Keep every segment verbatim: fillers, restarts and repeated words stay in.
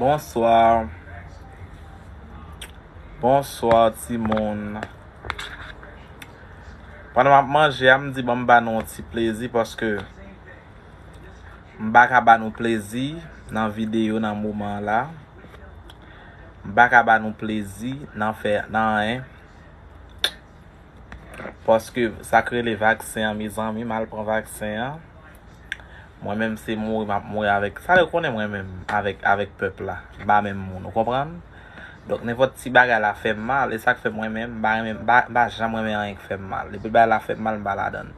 Bonswa. Bonswa, timoun. Pandan m ap manje a, m di, "Ban m ba nou yon ti plezi," paske m pa ka ba nou plezi nan videyo nan moman la. M pa ka ba nou plezi nan fè, nan anyen. Paske sa k rele vaksen an, mezanmi, m al pran vaksen an. Mwen menm, se mouri m ap mouri avèk, sa yo konnen mwen menm avèk, avèk pèp la. M pa menm moun, ou konprann? Donk, nenpòt ti bagay la fè m mal, e sa k fè mwen menm, m pa renmen, m pa, m pa janm renmen anyen k fè m mal. Depi bagay la fè m mal, m pa ladan l.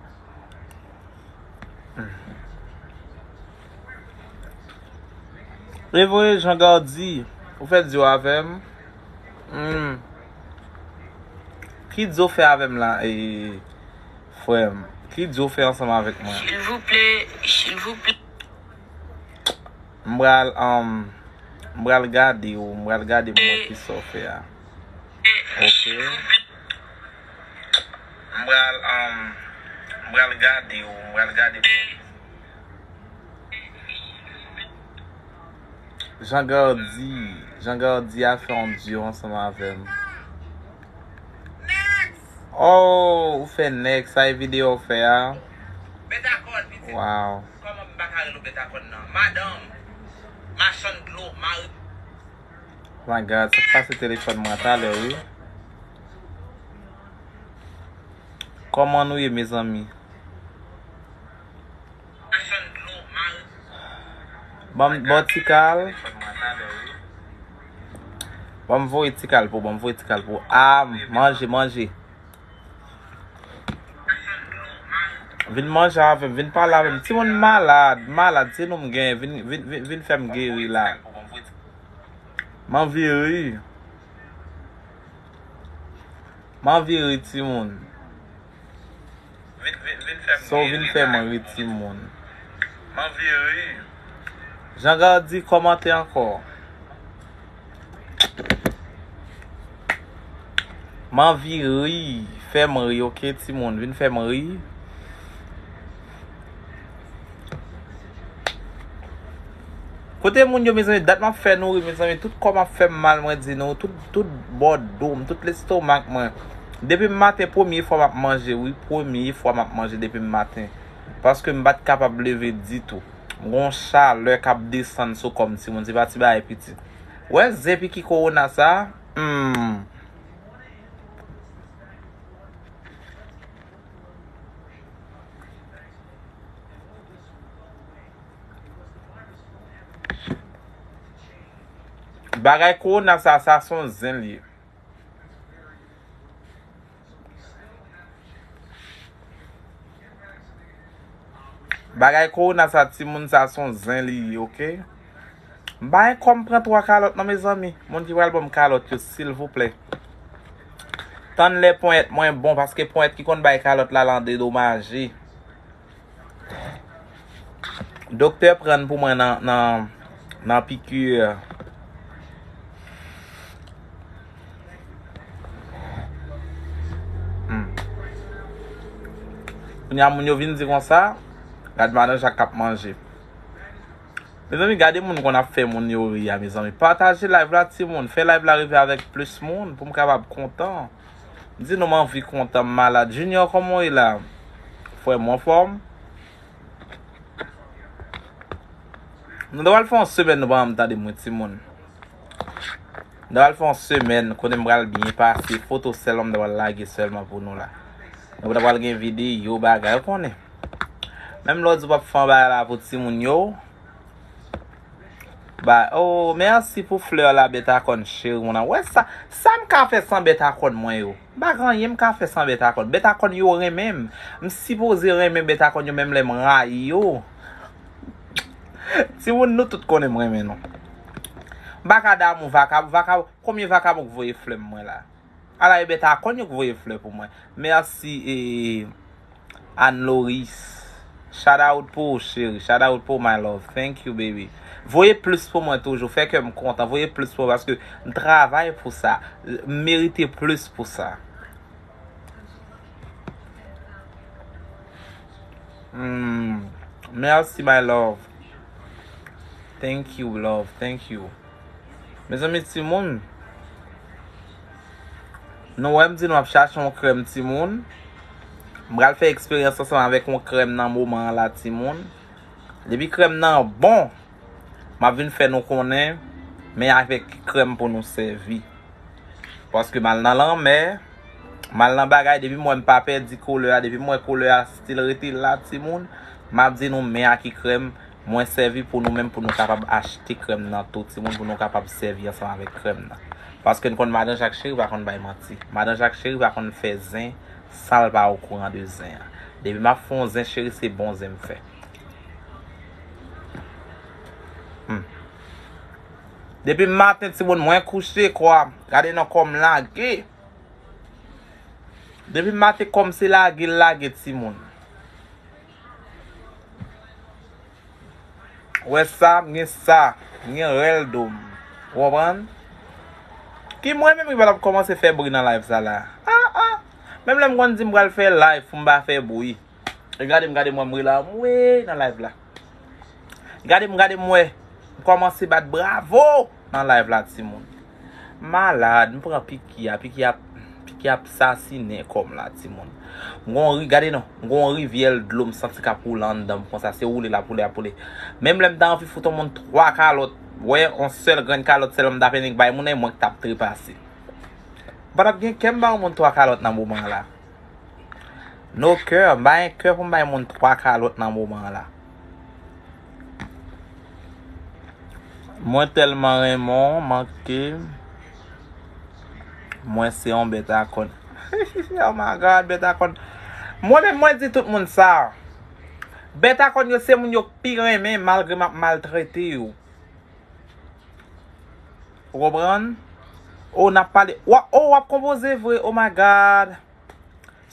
E vre, Jean Gardy, ou fè dyo avè m? Hmm. Ki dyo fè avè m la, e, frè m? Ki dyo fè ansanm avèk mwen? Silvouplè, silvouplè. M pral, um, m pral gade w, m pral gade pou mwen ki sa w fè a. Ok. M pral, um, m pral gade w, m pral gade pou mwen. Jean Gardy, Jean Gardy a fè yon dyo ansanm avè m. Oh, ou fè nèg, sa e videyo w fè a? Betakòn, pitit. Wow. Kòman m pa ka rele w Betakòn nan? Madanm, machann dlo, mari. My God, sa k pase telefòn mwen talè, wi. Kòman nou ye, mezanmi? Ban m, ban ti kal. Ban m voye ti kal pou, ban m voye ti kal pou. Ah, manje, manje. Vin manje avè m, vin pale avè m. Timoun malad, malad, se nou m genyen. Vin, vin, vin, vin fè m geri la. M anvi ri. M anvi ri, timoun. Sa w vin fè m ri, timoun. M anvi ri. Jean Gardy, kòmante ankò. M anvi ri. Fè m ri, ok, timoun? Vin fè m ri. Kote moun yo, mezanmi, dat m ap fè nou ri, mezanmi, tout kò m ap fè m mal, mwen di nou, tout, tout bò do m, tout lestomak mwen. Depi m maten, premye fwa m ap manje, wi, premye fwa m ap manje depi m maten. Paske m pa t kapab leve ditou. M gon chalè k ap desann sou kò m, timoun, se pa ti bagay piti. Wè zen pikin kowona sa? Hmm. Bagay kowona sa, sa se yon zen li ye. Bagay kowona sa, timoun, sa se yon zen li ye, ok? M pa gen kòb pran twa kalòt non, mezanmi. Moun ki pral ban m kalòt yo, silvouplè. Tann lè ponyèt mwen bon, paske ponyèt ki konn bay kalòt la, l an dedomaje. Doktè pran pou mwen nan, nan, nan piki. Hmm. Kounye a moun yo vin di konsa, gad madan Jak k ap manje. Mezanmi, gade moun konn ap fè moun yo ri a, mezanmi. Pataje live la, timoun. Fè live la rive avèk plis moun pou m kapab kontan. M di nou m anvi kontan, m malad. Junior, kòman w ye la? Frè m, ou anfòm? Nou ta pral fè yon semèn nou pa janm tande mwen, timoun. Nou pral fè yon semèn kote m pral byen pase, foto sèlman m ta pral lage sèlman pou nou la. Nou ta pral gen videyo bagay, ou konnen. Menm lè w di w p ap fè yon bagay la pou timoun yo, ba, oh, mèsi pou flè la, Bètakòn cheri, moun an. Wè sa, sa m ka fè san Bètakòn mwen yo? M pa gen anyen m ka fè san Bètakòn. Bètakòn yo renmen m. M sipoze renmen Bètakòn yo menm lè m rayi yo. Timoun, nou tout konnen m renmen nou. M pa ka damou vakabon. Vakabon, konbyen vakabon k voye flè m mwen la? Ala e Bètakòn yo k voye flè pou mwen. Mèsi, e, Anne Loris. Shout out pou ou, cheri. Shout out pou ou, my love. Thank you, baby. Voye plis pou mwen toujou. Fè kè m kontan. Voye plis pou mwen paske m travay pou sa. M merite plis pou sa. Hmm. Mèsi, my love. Thank you, love. Thank you. Mezanmi, timoun, nou wè m di nou ap chache yon krèm, timoun. M pral fè eksperyans ansanm avèk yon krèm nan moman an la, timoun. Depi krèm nan bon, m ap vin fè nou konnen, men avèk ki krèm pou nou sèvi. Paske m al nan lanmè, m al nan bagay, depi m wè m pa pèdi koulè a, depi m wè koulè a still rete la, timoun, m ap di nou men a ki krèm mwen sèvi pou nou menm, pou nou kapab achte krèm nan tou, timoun, pou nou kapab sèvi ansanm avèk krèm nan. Paske n konn madan Jak cheri pa konn bay manti. Madan Jak cheri pa konn fè zen san l pa okouran de zen an. Depi m ap fè yon zen cheri, se bon zen m fè. Hmm. Depi maten, timoun, mwen kouche, kwa. Gade nan kò m lage. Depi maten, kò m se lage l lage, timoun. Wè sa, m gen sa. M gen rèl do m. Ou konprann? Ki mwen menm ki pa t ap kòmanse fè bri nan live sa la? Ah, ah. Menm lè m konn di m pral fè live pou m pa fè bri. E gade m, gade m wè m rele anmwey nan live la. Gade m, gade m wè m kòmanse bat bravo nan live la, timoun. M malad, m pran piki a, piki a, piki ap sasinen kò m la, timoun. M gon ri, gade non, m gon rivyè dlo m santi k ap woule anndan m konsa, se woule l ap woule, ap woule. Menm lè m ta anvi fout yon moun twa kalòt, wè, yon sèl grenn kalòt sèlman m ta fè nèk bay moun nan, e mwen k t ap trepase. M pa t ap gen kè m ba yon moun twa kalòt nan moman an la. No kè, m pa gen kè pou m bay moun twa kalòt nan moman an la. Mwen tèlman renmen w, manke mwen se yon bèt a kòn. Oh my God, bèt a kòn. Mwen menm, mwen di tout moun sa. Bèt a kòn yo se moun yo k pi renmen malgre m ap maltrete yo. Ou konprann? Oh, n ap pale. W ap, oh, w ap konpoze vre. Oh my God.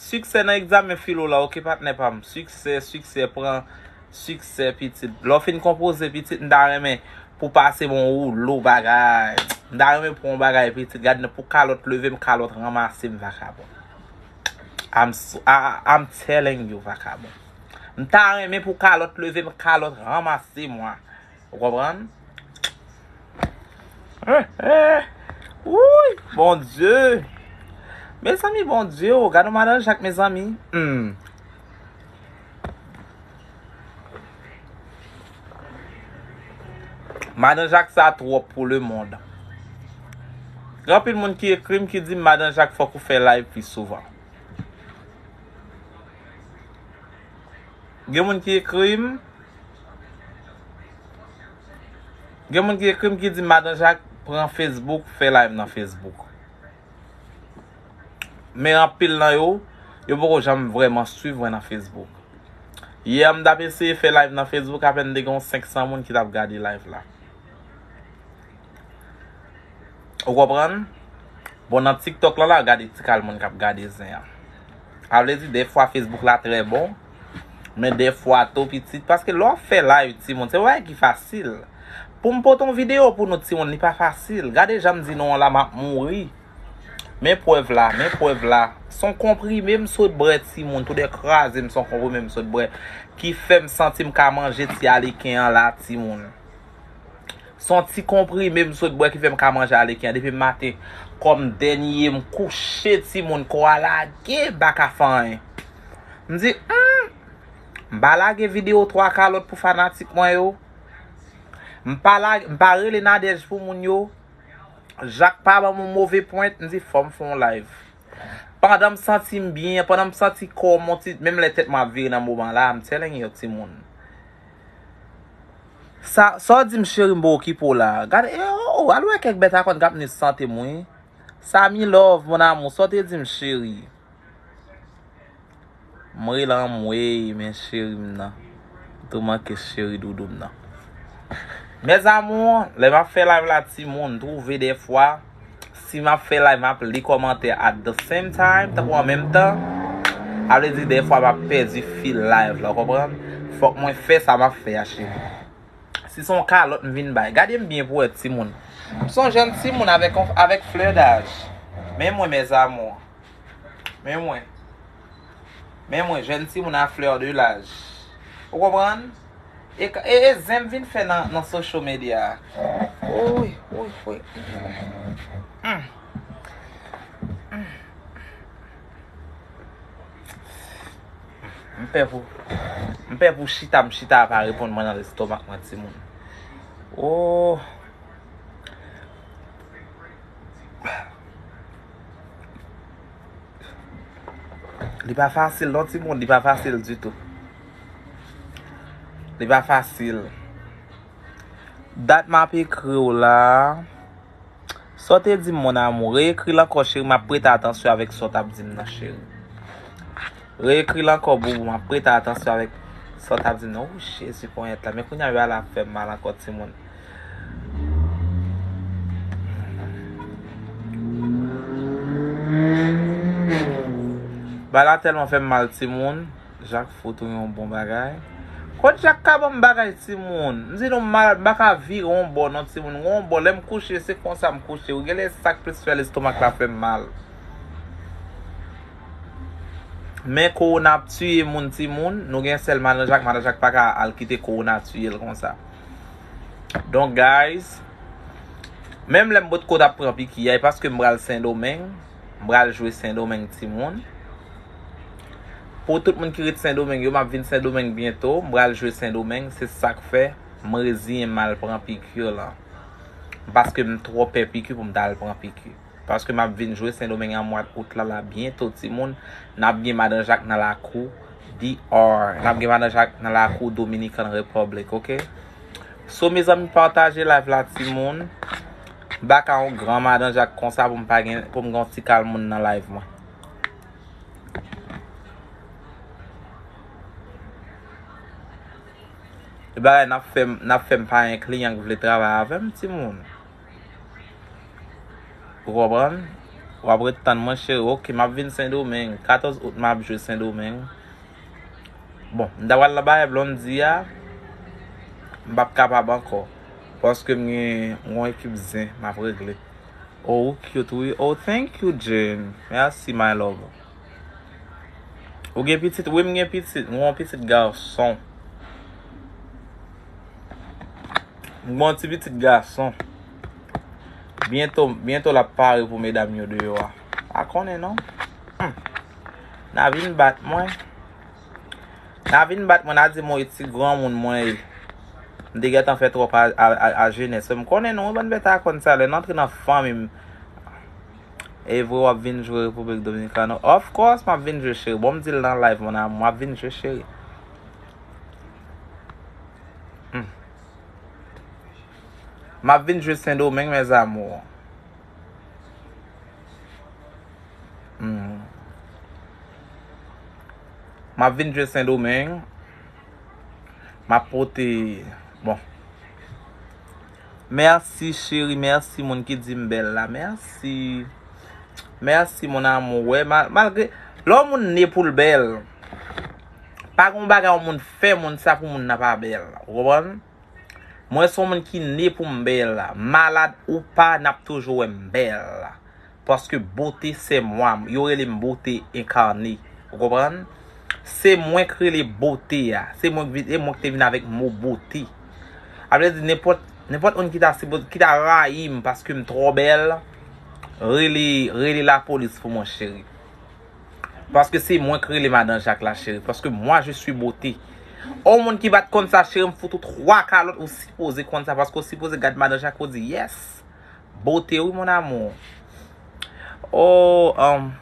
Siksè nan egzamen filo la, oke patnè pa m. Siksè, siksè, pran siksè, pitit. Lè w fin konpoze, pitit, m ta renmen pou pase m yon woulo bagay. M ta renmen pou yon bagay, pitit. Gad nan pou kalòt leve m, kalòt ranmase m, vakabon. I'm, s- I, I'm telling you, vakabon. M ta renmen pou kalòt leve m, kalòt ranmase mwen. Ou konprann? Eh, eh. Wouy, Bondye. Mezanmi, Bondye, o, gad yon madan Jak, mezanmi. Hmm. Madan Jak sa twòp pou lemonn. Gen anpil moun ki ekri m ki di m, "Madan Jak, fòk ou fè live pi souvan." Gen moun ki ekri m, Gen moun ki ekri m ki di, "Madan Jak, pran Facebook, fè live nan Facebook." Men anpil nan yo, yo poko janm vrèman swiv mwen nan Facebook. Yè, m t ap eseye fè live nan Facebook, apèn te gen yon senk san moun ki t ap gade live la. Ou konprann? Bon, nan TikTok la, la, gade ti kal moun k ap gade zen an. A vle di, dèfwa Facebook la trè bon, men dèfwa tou pitit, paske lè w ap fè live, timoun, se yon bagay ki fasil. Pou m pote yon videyo pou nou, timoun, li pa fasil. Gade jan m di nou an la, m ap mouri. Men prèv la, men prèv la. Se yon konprime m sot bwè, timoun, tou dè kraze m, se yon konprime m sot bwè, ki fè m santi m ka manje ti aleken an la, timoun. Se yon ti konprime m sot bwè ki fè m ka manje aleken an depi maten. Kò m dènye, m kouche, timoun, kò a lage, m pa ka fè anyen. M di, hmm, m pa lage videyo twa kalòt pou fanatik mwen yo. M pa lage, m pa rele Nadège pou moun yo. Jak pa ban m yon move pwent, m di fò m fè yon live. Pandan m santi m byen, pandan m santi kò m yon ti, menm lè tèt mwen ap vire nan moman la, I'm telling you, timoun. Sa, sa w di m cheri, m pa okipe w la. Gade, eh, oh, oh, al wè kèk bèt akòn k ap nwi sante m, wi. Samy Love, mon amour, sa w te di m cheri. M rele anmwey, men cheri m nan. Tou manke cheri doudou m nan. Mes amours, lè m ap fè live la, timoun, twouve dèfwa, si m ap fè live, m ap li kòmantè at the same time, tankou an menm tan. A vle di, dèfwa, m ap pèdi fil live la, w konprann? Fòk mwen fè sa m ap fè a, cheri. Si se yon kalòt m vin bay, gade m byen pou wè timoun. M se yon jèn timoun avèk, yon- avèk flè daj. Men mwen, mes amours. Men mwen. Men mwen, jèn timoun a flè de laj. Ou konprann? E, e, e zen m vin fè nan, nan social media. Oy, oy, oy. Mm. Mm. M pè pou, m pè pou chita, m chita a pa reponn mwen nan lestomak mwen, timoun. Oh. Li pa fasil non, timoun, li pa fasil ditou. Li pa fasil. Dat m ap ekri w la. Sa w te di m, mon amour, reekri l ankò, cheri, m ap prete atansyon avèk sa w t ap di m nan, cheri. Reekri l ankò, boubou, m ap prete atansyon avèk sa w t ap di m nan. Ou, Jezi, ponyèt la, men kounye a, bagay la ap fè m mal ankò, timoun. Bagay la tèlman fè m mal, timoun. Jak fout ou yon bon bagay. Kot Jak ka ban m bagay, timoun? M di nou m malad, m pa ka vire yon bò non, timoun. Yon bò, lè m kouche, se konsa m kouche. Ou genlè sa k plis fè lestomak la fè m mal. Men kowona ap tiye moun, timoun. Nou gen sèl madan Jak, madan Jak pa ka al kite kowona tiye l konsa. Donk, guys, menm lè m potko t ap pran piki a, e paske m pral Sendomeng, m pral jwe Sendomeng, timoun. Pou tout moun ki ret Sendomeng yo, m ap vin Sendomeng byento, m pral jwe Sendomeng, se sa k fè m reziyen m al pran piki lan. Paske m twò pè piki pou m ta al pran piki. Paske m ap vin jwe Sendomeng an mwa out la, la byento, timoun. N ap gen madan Jak nan lakou D R. N ap gen madan Jak nan lakou Dominican Republic, oke? So, mezanmi, pataje live la, timoun. M pa ka yon gran madan Jak konsa pou m pa gen, pou m gen yon ti kal moun nan live mwen. E bagay n ap fè m, n ap fè m pa gen kliyan k vle travay avè m, timoun. Ou konprann? W ap ret tann mwen, cheri. Oke, m ap vin Sendomeng. Katòz out, m ap jwe Sendomeng. Bon, m ta pral nan bagay Blondy a, m p ap kapab ankò. Paske m gen yon ekip zen m ap regle. Oh, ou cute, wi. Oh, thank you, Jane. Mèsi, my love. Ou gen pitit? Wi, m gen pitit. M gen yon pitit gason. M gen yon ti pitit gason. Byento, byento l ap pare pou medam yo deyò a. Pa konnen non. Hmm. N a vin bat mwen. N a vin bat mwen, n a di mwen e ti granmoun mwen ye. M te gentan fè twòp a, a, a, a jenès. M konnen nou, bann bèt a kòn sa, lè n antre nan fanmi m. E vre w ap vin jwe Repiblik Dominikano? Of course, m ap vin jwe cheri. Bon, m di l nan live, mon amour, m ap vin jwe cheri. Hmm. M ap vin jwe Sendomeng, mes amours. Hmm. M ap vin jwe Sendomeng. M ap pote, bon. Mèsi, cheri, mèsi, moun ki di m bèl la. Mèsi. Mèsi, mon amour. Wè, mal-, malgre, lè yon moun ne pou l bèl, pa gen yon bagay yon moun fè moun sa pou moun nan pa bèl. Ou konprann? Mwen se yon moun ki ne pou m bèl. Malad ou pa, n ap toujou wè m bèl. Paske bote se mwa, yo rele m bote enkane. Ou konprann? Se mwen k rele bote a. Se mwen k vin, e mwen k te vin avèk mo bote. A vle di, nenpòt, nenpòt moun ki ta sipoze, ki ta rayi m paske m twò bèl, rele, rele lapolis pou mwen, cheri. Paske se mwen k rele madan Jak la, cheri. Paske moi, je suis beauté. Yon moun ki pa t konn sa, cheri, m fout ou twa kalòt, ou sipoze konn sa, paske ou sipoze gad madan Jak, ou di, yes. Bote wi, mon amour. Oh, um,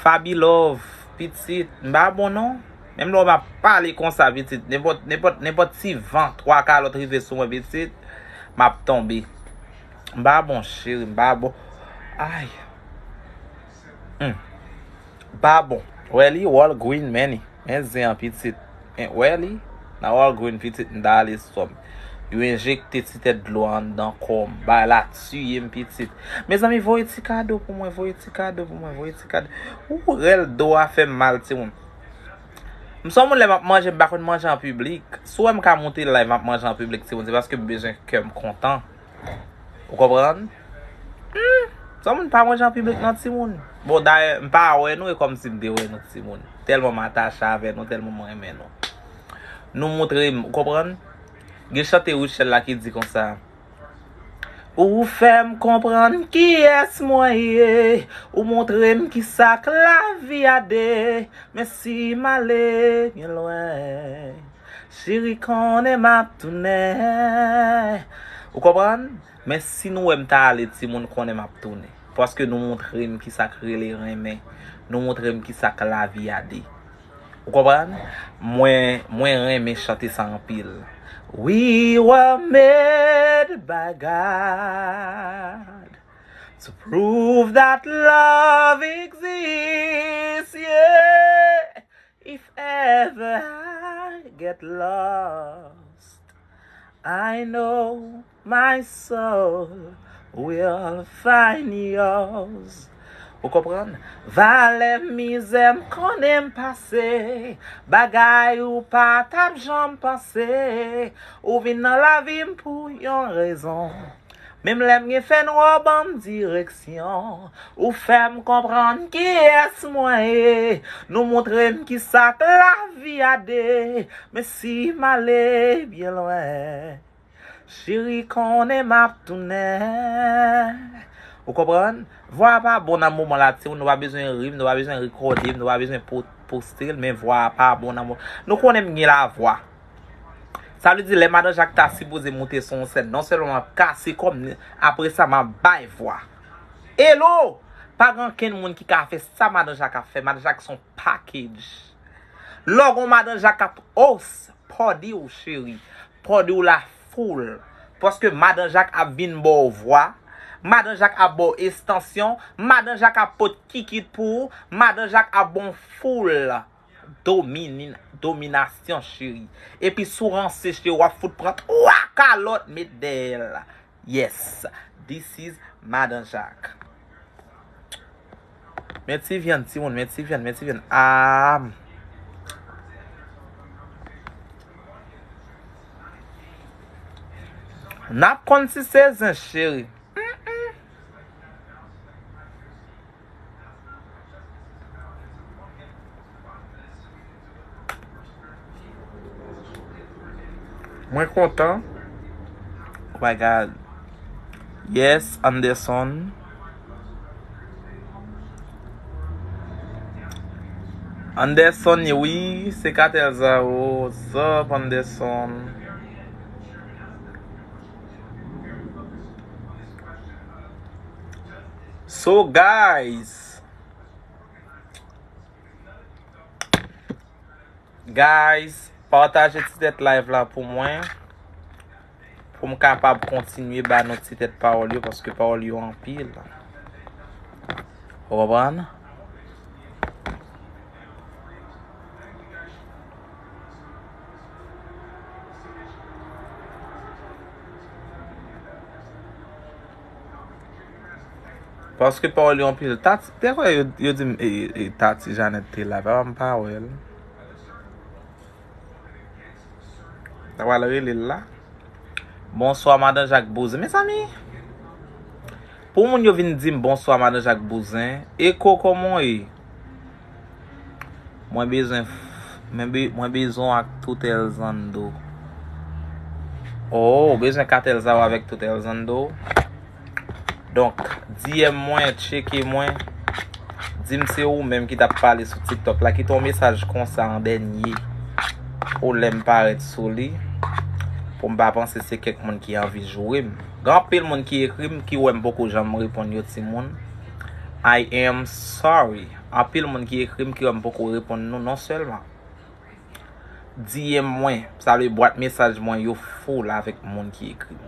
Fabi Love, pitit, m pa bon non. Menm lè w ap pale konsa, pitit, nenpòt, nenpòt, nenpòt ti van, twa kalòt rive sou mwen, pitit, m ap tonbe. M pa bon, cheri, m pa bon. Ay. Hmm. M pa bon. Wè li, Walgreen, men li. Men zen an, pitit. Men, wè li, nan Walgreen, pitit, m ta ale sòm. Yo enjekte ti tèt dlo anndan kò m. Bagay la tiye m, pitit. Mezanmi, voye ti kado pou mwen, voye ti kado pou mwen, voye ti kado. Ou, rèl do a fè m mal, timoun. M se yon moun, lè m ap manje, m pa konn manje an piblik. Si w wè m ka moute live, m ap manje an piblik, timoun, se paske m bezwen kè m kontan. Ou konprann? Hmm, sa moun pa manje an piblik non, timoun. Bon, dayè, m pa wè nou, e kòmsi m te wè nou, timoun. Tèlman m atache avè nou, tèlman mwen renmen nou. Nou montre m, ou konprann? Gen chante Rutshelle la ki di konsa: Ou fè m konprann kiyès mwen ye, ou montre m kisa k lavi a de, men si m ale byen lwen, cheri konnen m ap tounen. Ou konprann? Men si nou wè m ta ale, timoun, konnen m ap tounen. Paske nou montre m kisa k rele renmen. Nou montre m kisa k lavi a de. Ou konprann? Mwen, mwen renmen chante sa anpil. We were made by God to prove that love exists, yeah. If ever I get lost, I know my soul will find yours. Ou konprann? Valè mizè m konnen m pase, bagay ou pa t ap janm panse. Ou vin nan lavi m pou yon rezon. Menm lè m gen fè nwa, w ban m direksyon. Ou fè m konprann kiyès mwen ye. Nou montre m kisa k lavi a de. Men si m ale byen lwen, cheri konnen m ap tounen. Ou konprann? Vwa a pa bon nan moman la, timoun. Nou pa bezwen ri m, nou pa bezwen rekòde m, nou pa bezwen po-, poste l, men vwa a pa bon nan moman. Nou konnen m gen lavwa. Sa vle di, lè Madan Jak ta sipoze moute sou yon sèn, non sèlman m ap kase kò m, apre sa, m ap bay vwa. Hello! Pa gen okenn moun ki ka fè sa Madan Jak ap fè. Madan Jak se yon package. Lè w gen yon Madan Jak ap, oh, pòdi w, cheri. Pòdi w la full. Paske Madan Jak ap vin ba w vwa. Madan Jak ap ba w estansyon. Madan Jak ap pot kikit pou ou. Madan Jak ap ba w full domini-, dominasyon, cheri. Epi si w ranse, cheri, w ap fout pran twa kalòt met dèyè l. Yes, this is Madan Jak. Men ti vyann, timoun, men ti vyann, men ti vyann. Ah. N ap konn si se zen, cheri. Mwen kontan. Oh my God. Yes, Anderson. Anderson, wi, se Katèl Zaro. What's up, Anderson? So, guys, guys, pataje ti tèt live la pou mwen, pou m kapab kontinye ba nou ti tèt pawòl yo, paske pawòl yo anpil. Ou konprann? Paske pawòl yo anpil. Tati, te kwè yo, yo di m, e, e, Tati Janèt te la, papa m pa wè l. Sa pral rele l la. Bonswa, Madan Jak Bouzen. Mezanmi, pou moun yo vin di m bonswa, Madan Jak Bouzen, Eko, kòman w ye? Mwen bezwen, mwen be-, mwen bezwen w ak tout Elzando. Oh, ou bezwen Katèl Zaro avèk tout Elzando? Donk, D M mwen, tcheke mwen. Di m se ou menm ki t ap pale sou TikTok la. Kite yon mesaj konsa an dènye. Pou lè m parèt sou li. Pou m pa panse se kèk moun ki anvi joure m. Gen anpil moun ki ekri m ki wè m poko janm reponn yo, timoun. I am sorry. Anpil moun ki ekri m ki wè m poko reponn nou non sèlman D M mwen, sa vle bwat mesaj mwen yo full avèk moun ki ekri m.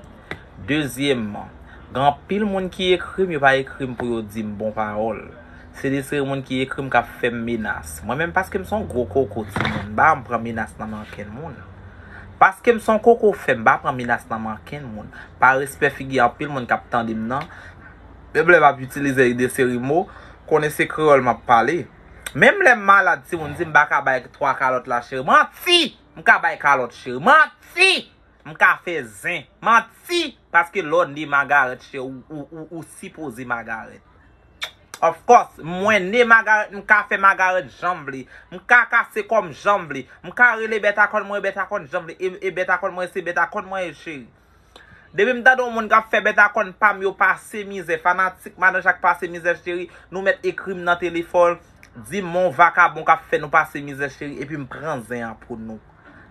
Dezyèmman, gen anpil moun ki ekri m, yo pa ekri m pou yo di m bon pawòl. Se de seri moun ki ekri m k ap fè m menas. Mwen menm, paske m se yon gwo koko, timoun, m pa janm pran menas nan men ankenn moun. Paske m se yon koko fè m pa pran menas nan men ankenn moun. Pa respè figi anpil moun k ap tande m nan, menm lè m ap itilize de seri mo, konnen se kreyòl m ap pale. Menm lè m malad, timoun di m pa ka bay twa kalòt la, cheri. Manti! M ka bay kalòt, cheri. Manti! M ka fè zen. Manti! Paske lè w ne Magarèt, cheri, ou, ou, ou, ou sipoze Magarèt. Of course, mwen ne Magarèt, m ka fè Magarèt jan m vle. M ka kase kò m jan m vle. M ka rele bèt a kòn mwen, bèt a kòn jan m vle. E, e bèt a kòn mwen, se bèt a kòn mwen ye, cheri. Depi m tande yon moun k ap fè bèt a kòn pa m yo pase mizè, fanatik Madan Jak pase mizè, cheri, nou mèt ekri m nan telefòn, di m yon vakabon k ap fè nou pase mizè, cheri, epi m pran zen an pou nou.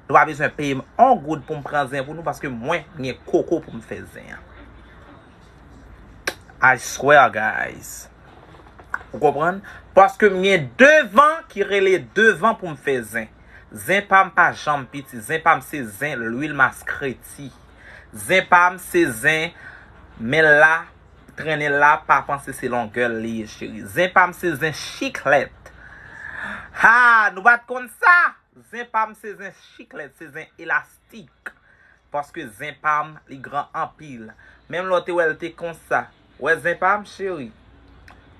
Nou pa bezwen peye m yon goud pou m pran zen pou nou, paske mwen, m gen koko pou m fè zen an. I swear, guys. Ou konprann? Paske m gen devan ki rele devan pou m fè zen. Zen pa m pa janm piti. Zen pa m se zen lwil maskreti. Zen pa m se zen men l la, trennen l la, pa panse se longè l li ye, cheri. Zen pa m se zen chiklèt. Ha, nou pa t konn sa? Zen pa m se zen chiklèt, se zen elastik. Paske zen pa m, li gran anpil. Menm lè w te wè l te konsa. Wè zen pa m, cheri?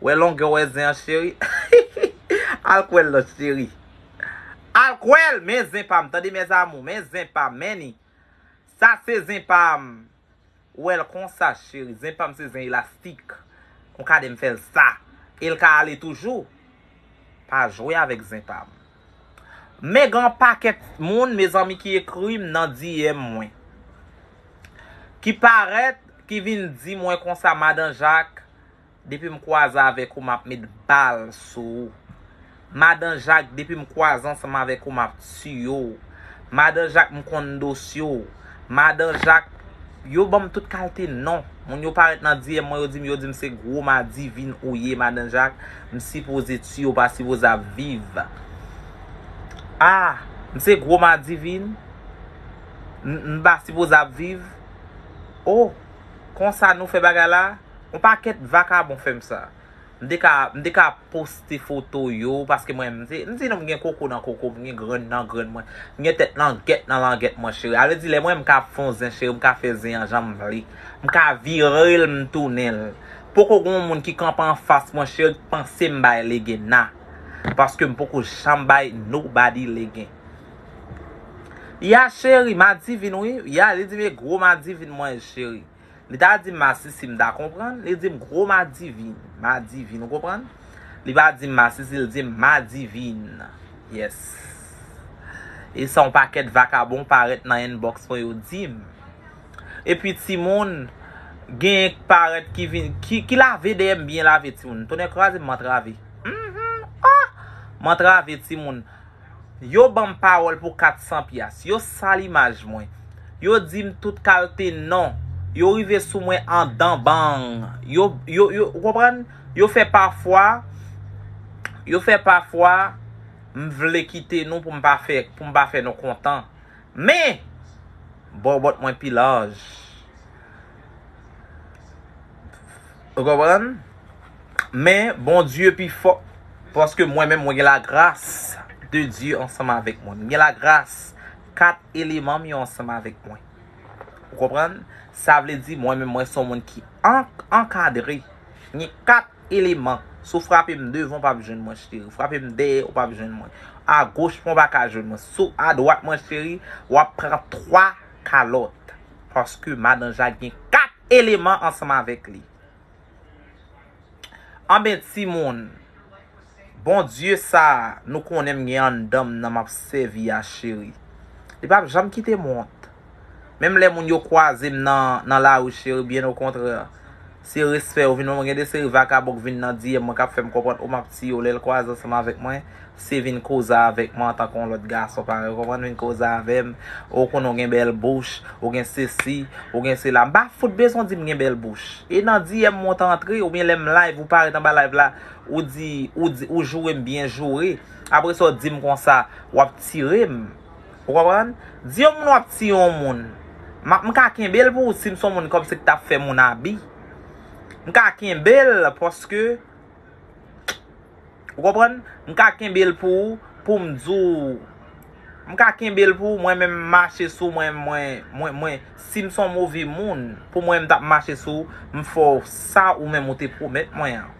Wè longè, wè zen an, cheri? Al kwè l non, cheri. Al kwè l, men zen pa m, tande, mes amours, men zen pa m, men ni. Sa se zen pa m. Ou wè l konsa, cheri. Zen pa m se zen elastik. Ou ka di m fè l sa. E l ka ale toujou. Pa jwe avèk zen pa m. Men gen yon pakèt moun, mezanmi, ki ekri m nan D M mwen. Ki parèt, ki vin di mwen konsa, Madan Jak, depi m kwaze avèk ou, m ap met bal sou ou. Madan Jak, depi m kwaze ansanm avèk ou, m ap tiye w. Madan Jak, m konn dosye w. Madan Jak, yo ban m tout kalte non. Moun yo parèt nan D M mwen, yo di m, yo di m se gwo madivin ou ye, Madan Jak. M sipoze tiye w, pa sipoze ap viv. Ah, m se gwo madivin? M, m pa sipoze ap viv? Oh, konsa nou fè bagay la? Yon pakèt vakabon fè m sa. M te ka, m te ka poste foto yo, paske mwen, m se, m se nonm gen koko nan koko, m gen grenn nan grenn mwen, m gen tèt langèt nan langèt mwen, cheri. A vle di, lè mwen, m ka fè yon zen, cheri, m ka fè zen an jan m vle. M ka vire l, m tounen l. Poko gen yon moun ki kanpe anfas mwen, cheri, k panse m bay legen, na. Paske m poko janm bay nobody legen. Ya, cheri, madivin, wi. Ya, li di, men gwo madivin mwen, cheri. Li ta di m masisi, m ta konprann. Li di m gwo madivin. Madivin, ou konprann? Li pa di m masisi, li di m madivin. Yes. E sa yon pakèt vakabon parèt nan inbox mwen, yo di m. Epi timoun, gen parèt ki vin, ki, ki lave dèyè m byen lave, timoun. Tonnè kraze m, m antrave. Mhm. Ah! M antrave, timoun. Yo ban m pawòl pou kat san pyas. Yo sal imaj mwen. Yo di m tout kalte non. Yo rive sou mwen andan bang. Yo, yo, yo, ou konprann? Yo fè pafwa, yo fè pafwa, m vle kite nou pou m pa fè, pou m pa fè nou kontan. Men, bòbòt mwen pi laj. Ou konprann? Men, Bondye pi fò. Paske mwen menm, mwen gen lagras de Dye ansanm avèk mwen. Mwen gen lagras kat eleman m yo ansanm avèk mwen. Ou konprann? Sa vle di, mwen menm, mwen se yon moun ki an-, ankadre. Gen kat eleman. Si w frape m devan, w p ap jwenn mwen, cheri. Frape m dèyè, w p ap jwenn mwen. Agoch mwen, w pa ka jwenn mwen. Si w adwat mwen, cheri, w ap pran twa kalòt. Paske Madan Jak gen kat eleman ansanm avèk li. Anben, timoun, Bondye sa a, nou konnen m gen anndan m nan m ap sèvi a, cheri. Li p ap janm kite m wont. Menm lè moun yo kwaze m nan, nan lari, cheri, byen okontrè, Se respè yo vin ban mwen. Gen de seri vakabon k vin nan D M mwen k ap fè m konprann ou m ap tiye w lè l kwaze ansanm avèk mwen. Se vin koze avèk mwen antanke yon lòt gason parèy, ou konprann, vin koze avè m. Ou konnen w gen bèl bouch, ou gen sesi, ou gen sela. M pa fout bezwen w di m gen bèl bouch. E nan D M mwen w t antre, oubyen lè m live, ou parèt anba live la, ou di, ou di, ou joure m byen joure. Apre sa, w di m konsa, w ap tire m. Ou konprann? Di yon moun w ap tiye yon moun. M ap, m ka kenbe l pou ou si m se yon moun kòmsi k t ap fè moun abi. M ka kenbe l paske, ou konprann? M ka kenbe l pou ou, pou m di w, m ka kenbe l pou ou, mwen menm m mache sou mwen, mwen, mwen, mwen, si m se yon move moun, pou mwen m t ap mache sou ou, m fè w sa ou menm ou te pwomèt mwen an.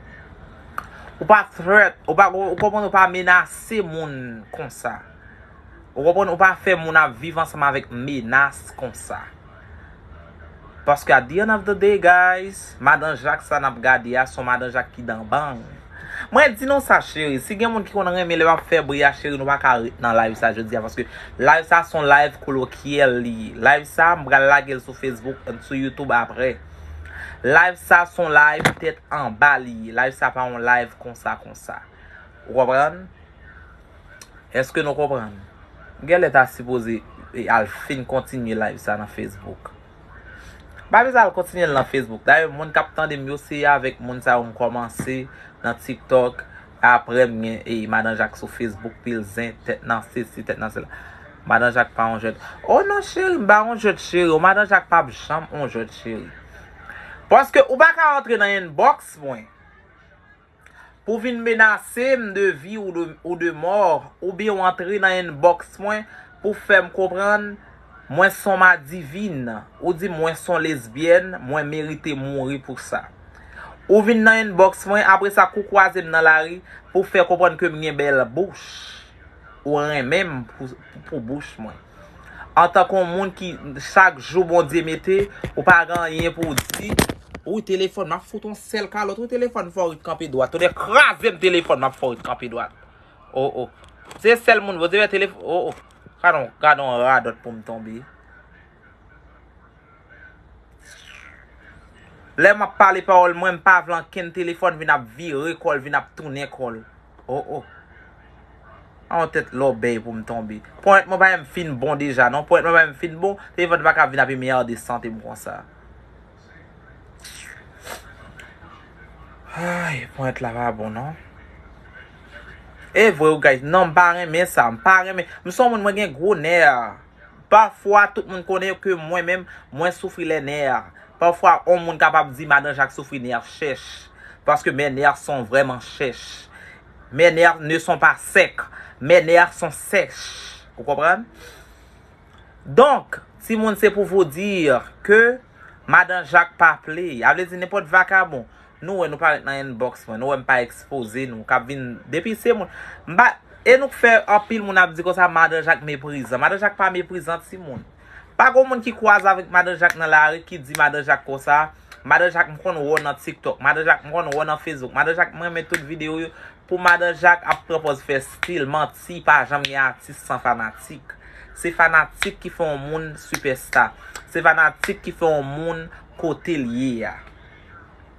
Ou pa threat, ou pa, ou konprann, ou pa menase moun konsa. Ou konprann, ou pa fè moun ap viv ansanm avèk menas konsa. Paske at the end of the day, guys, madan Jak sa n ap gade a, se yon madan Jak ki dan bang. Mwen di nou sa, cheri, si gen moun ki konn renmen lè m ap fè bri a, cheri, nou pa ka ret nan live sa jodi a, paske live sa se yon live kolokyèl li ye. Live sa, m pral lage l sou Facebook, sou YouTube apre. Live sa se yon live tèt anba li ye. Live sa pa yon live konsa, konsa. Ou konprann? Èske nou konprann? M genlè ta sipoze, e, al fin kontinye live sa nan Facebook. M pa bezwen al kontinye l nan Facebook. Dayè, moun k ap tande m yo, se avèk moun sa yo m kòmanse nan TikTok. Apre, m gen, e, madan Jak sou Facebook, pil zen, tèt nan sesi, tèt nan sela. Madan Jak pa yon jwèt. O non, cheri, m pa yon jwèt, cheri. O, madan Jak p ap janm yon jwèt, cheri. Paske ou pa ka antre nan inbox mwen pou vin menase m de vi ou de, ou de mò, oubyen w antre nan inbox mwen pou fè m konprann mwen se yon madivin, ou di mwen se yon lesbyèn, mwen merite mouri pou sa. Ou vin nan inbox mwen, apre sa kou kwaze m nan lari pou fè konprann ke m gen bèl bouch. Ou renmen m pou, pou bouch mwen. Antanke yon moun ki, chak jou Bondye mete, ou pa gen anyen pou w di. Wi, telefòn, m ap fout yon sèl kalòt. Wi, telefòn, fò w ret kanpe dwat. Tonnè kraze m, telefòn, m ap fè w ret kanpe dwat. O, o. Se sèl moun, Bondye fè telefòn. O, o. Gade yon, gade yon radòt pou m tonbe. Lè m ap pale pawòl mwen, m pa vle ankenn telefòn vin ap vire kò l, vin ap tounen kò l. O, o. A yon tèt lòbèy pou m tonbe. Ponyèt mwen pa menm fin bon deja, non. Ponyèt mwen pa menm fin bon. Telefòn pa ka vin ap emède sante m konsa. Ay, ponyèt la pa bon, non. E vre, wi, guys. Non, m pa renmen sa. M pa renmen. M se yon moun, mwen gen gwo nè. Pafwa, tout moun konnen ke mwen menm, mwen soufri lè nè a. Pafwa, yon moun kapab di madan Jak soufri nè chèch. Paske mes nerfs sont vraiment chèch. Mes nerfs ne sont pas secs. Mes nerfs sont sèch. Ou konprann? Donk, timoun, se pou vous dire ke madan Jak pa play. A vle di nenpòt vakabon. Nou wè nou parèt nan inbox mwen, nou wè m pa ekspoze nou, k ap vin depi se moun. M pa, e nou k fè anpil moun ap di konsa, madan Jak meprizan. Madan Jak pa meprizan, timoun. Pa gon moun ki kwaze avèk madan Jak nan lari ki di madan Jak konsa. Madan Jak m konn wè w nan TikTok. Madan Jak m konn wè w nan Facebook. Madan Jak m renmen tout videyo yo. Pou madan Jak ap pran pòz fè stil, manti, pa janm gen atis san fanatik. Se fanatik ki fè yon moun sipèsta. Se fanatik ki fè yon moun kote l ye a.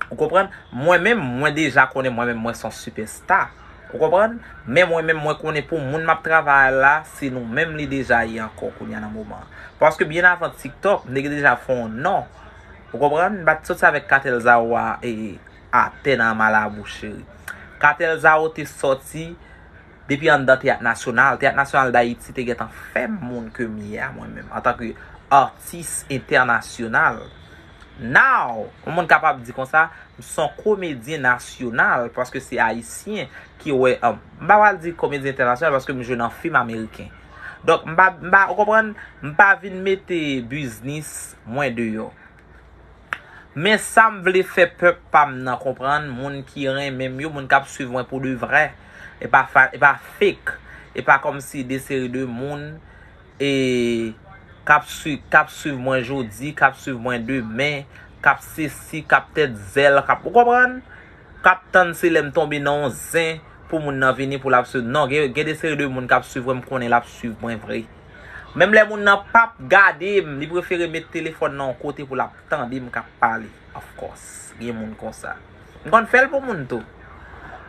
Ou konprann? Mwen menm, mwen deja konnen mwen menm, mwen se yon sipèsta. Ou konprann? Men mwen menm, mwen konnen pou moun m ap travay la, se nou menm li deja ye ankò kounye a nan moman an. Paske byen avan TikTok, m te gen deja fè yon non. Ou konprann? M pa t soti avèk Katèl Zawo a, e, atè nan malabou, cheri. Katèl Zawo te sòti depi anndan Teyat Nasyonal. Teyat Nasyonal Dayiti te gentan fè m moun ke m ye a, mwen menm, antanke atis entènasyonal. Now, yon moun kapab di konsa, m se yon komedyen nasyonal, paske se Ayisyen ki wè, um, m pa pral di komedyen entènasyonal, paske m jwe nan fim ameriken. Donk, m pa, m pa, ou konprann, m pa vin mete biznis mwen deyò. Men sa m vle fè pèp pa m nan konprann, moun ki renmen m yo, moun k ap swiv mwen pou de vrè, e pa fa-, e pa fake, e pa kòmsi de seri de moun, e k ap swi-, k ap swiv mwen jodi, k ap swiv mwen demen, k ap sesi, k ap tèt zèl, k ap, ou konprann? K ap tann se lè m tonbe nan yon zen pou moun nan vini pou l ap swiv. Non, gen, gen de seri de moun k ap swiv mwen, m konnen l ap swiv mwen vre. Menm lè moun nan p ap gade m, li prefere met telefòn nan yon kote pou l ap tande m k ap pale. Of course, gen moun konsa. M konn fè l pou moun tou.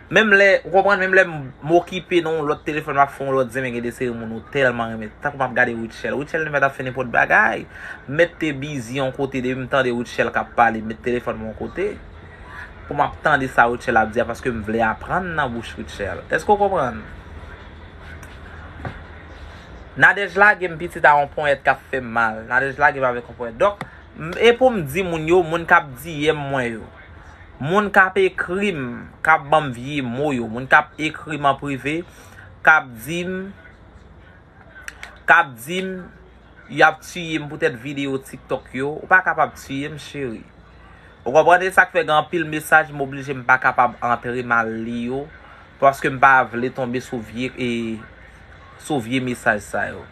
Menm lè, ou konprann, menm lè m, m okipe nan yon lòt telefòn, m ap fè yon lòt zen, men gen de seri moun ou tèlman renmen. Tankou m ap gade Rutshelle. Rutshelle li mèt ap fè nenpòt bagay. Mete bizi yon kote, depi m tande Rutshelle k ap pale, m met telefòn mwen yon kote. Pou m ap tande sa Rutshelle ap di a, paske m vle aprann nan bouch Rutshelle. Èske w konprann? Nadège lage m pitit a yon ponyèt k ap fè m mal. Nadège lage m avèk yon ponyèt. Donk, m, e pou m di moun yo, moun k ap D M mwen yo, moun k ap ekri m, k ap ban m vye mo yo, moun k ap ekri m an prive, k ap di m, k ap di m y ap tiye m poutèt videyo TikTok yo, ou pa kapab tiye m, cheri. Ou konprann? E sa k fè gen anpil mesaj m oblije m pa kapab antre m al li yo, paske m pa vle tonbe sou vye, e, sou vye mesaj sa yo.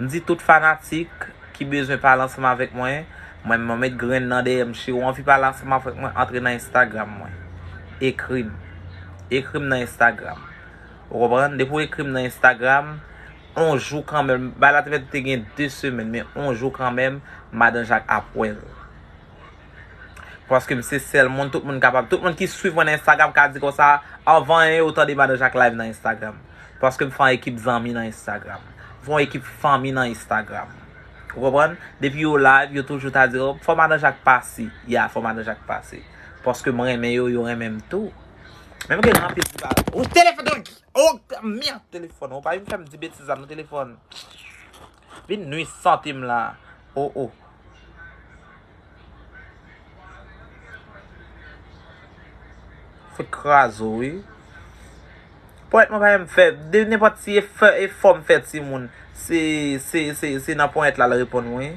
M di tout fanatik ki bezwen pale ansanm avèk mwen, mwen, mwen met grenn nan dèyè m, cheri, ou anvi pale ansanm avèk mwen, antre nan Instagram mwen. Ekri m. Ekri m nan Instagram. Ou konprann? Depi w ekri m nan Instagram, on jou kanmenm, bagay la te fèt te gen de semèn, men on jou kanmenm, Madan Jak ap wè l. Paske m se sèl moun, tout moun kapab, tout moun ki swiv mwen nan Instagram ka di konsa, anvan anyen yo tande Madan Jak live nan Instagram. Paske m fè yon ekip zanmi nan Instagram. M fè yon ekip fanmi nan Instagram. Ou konprann? Depi yo live, yo toujou ta di, "Oh, fò Madan Jak pase." Ya, fò Madan Jak pase. Paske m renmen yo, yo renmen m tou. Men m gen anpil ti bagay. Ou telefòn, oh, mèd, telefòn. Ou pa vin fè m di betiz la nan telefòn. Vin nwi sante m la. Oh, oh. Fè kraze w, wi. Ponyèt mwen pa janm fè. De nenpòt ti efò, efò m fè timoun, se, se, se, se nan ponyèt la l reponn mwen.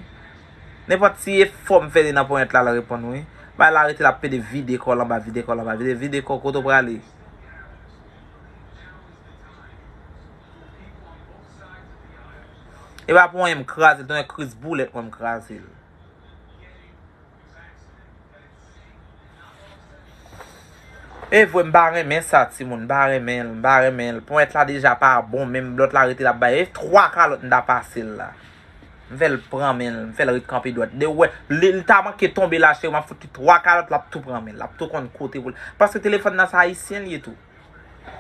Nenpòt ti efò m fè, se nan ponyèt la l reponn mwen. Bay la rete l ap pede vide kò l anba, vide kò l anba, vide, vide kò kote w prale. E pa pou anyen m kraze l, tounen kriz boulèt mwen m kraze l. E vre, m pa renmen sa, timoun, m pa renmen l, m pa renmen l. Ponyèt la deja pa bon, menm lòt la rete l ap bay. E twa kalòt m ta pase l la. M fè l pran men l, m fè l ret kanpe dwat. De wè, li, li ta manke tonbe la, cheri, m ap fout li twa kalòt, l ap tou pran men l, l ap tou konn kote pou l. Paske telefòn nan, se ayisyen l ye tou.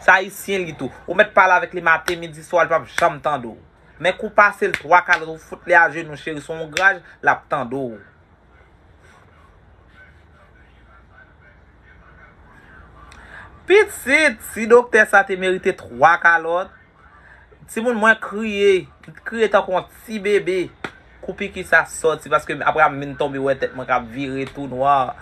Se ayisyen l ye tou. Ou mèt pale avèk li maten, midi, swa, li p ap janm tande w. Men kou pase l twa kalòt, ou fout li ajenou, cheri, se yon graj, l ap tande w. Pitit, si doktè sa te merite twa kalòt, timoun, mwen kriye, m kriye tankou yon ti bebe. Kou piki sa sòti, paske apre a m vin tonbe wè tèt mwen k ap vire tou nwa.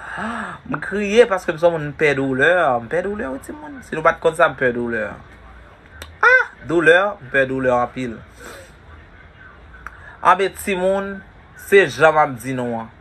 M kriye paske m se yon moun, m pè doulè, m pè doulè wi timoun. Si nou pa t konn sa, m pè doulè. Ah! Doulè, m pè doulè anpil. Anben timoun, se jan m ap di nou an.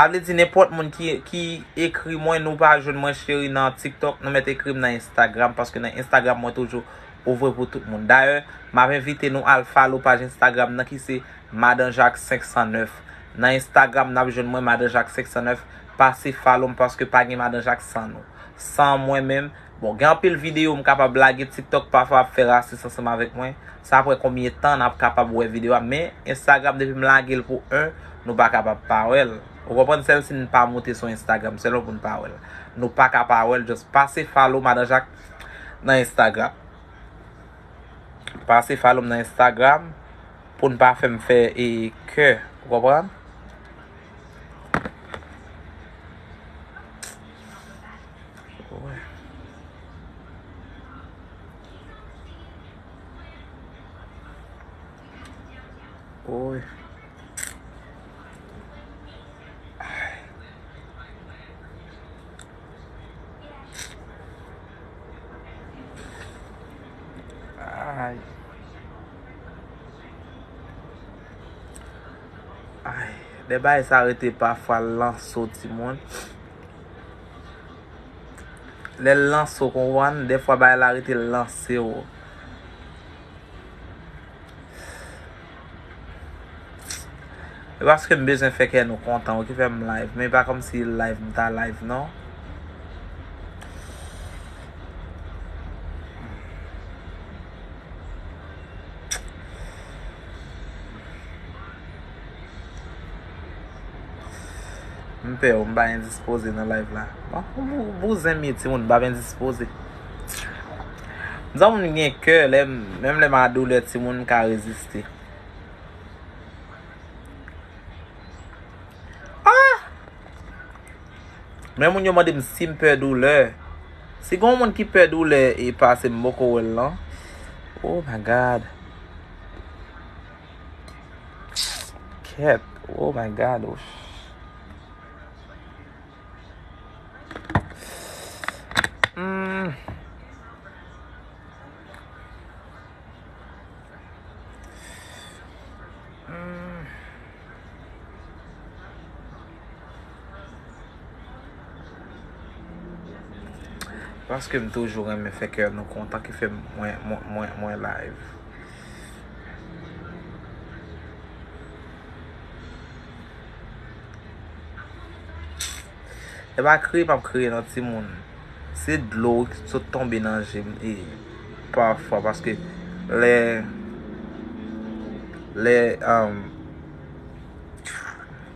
Sa vle di nenpòt moun ki, ki ekri mwen, nou pa jwenn mwen cheri nan TikTok, nou mèt ekri m nan Instagram, paske nan Instagram mwen toujou ouvri pou tout moun. Dayè, m ap envite nou al follow paj Instagram nan ki se Madan Jak senk san nèf. Nan Instagram, n ap jwenn mwen, Madan Jak senk san nèf. Pase follow m paske pa gen Madan Jak san nou. San mwen menm, bon, gen anpil videyo m kapab lage, TikTok pafwa ap fè rasis ansanm avèk mwen. Sa ap wè konbyen tan n ap kapab wè videyo a. Men Instagram, depi m lage l pou en, nou pa kapab pa wè l. Ou konprann? Sèl si n pa moute sou Instagram sèlman pou n pa wè l. Nou pa ka pa wè l. Just pase follow Madan Jak nan Instagram. Pase follow m nan Instagram pou n pa fè m fè e kè. Ou konprann? Woy. Woy. Ay. Ay, lè bagay sa rete pafwa l lanse w timoun. Lè l lanse w konprann, dèfwa bagay la rete l lanse w. E paske m bezwen fè kè nou kontan wi ki fè m live, men e pa kòmsi live m ta live non. M pè w, m pa endispoze nan live la. Bon, pou bou-, bouzen m ye, timoun, m pa endispoze. M zanmi m gen kè, lè m, menm lè m a doulè, timoun, m ka reziste. Ah! Men moun yo mande m si m pè doulè. Si gen yon moun ki pè doulè e pase m poko wè l lan. Oh my God. Kèt. Oh my God. Oh. Hmm. Hmm. Paske m toujou renmen fè kè nou kontan ki fè mwen, mwen, mwen, mwen live. E pa kriye m ap kriye non timoun. Se dlo ki sot tonbe nan je m e pafwa paske lè, lè, um,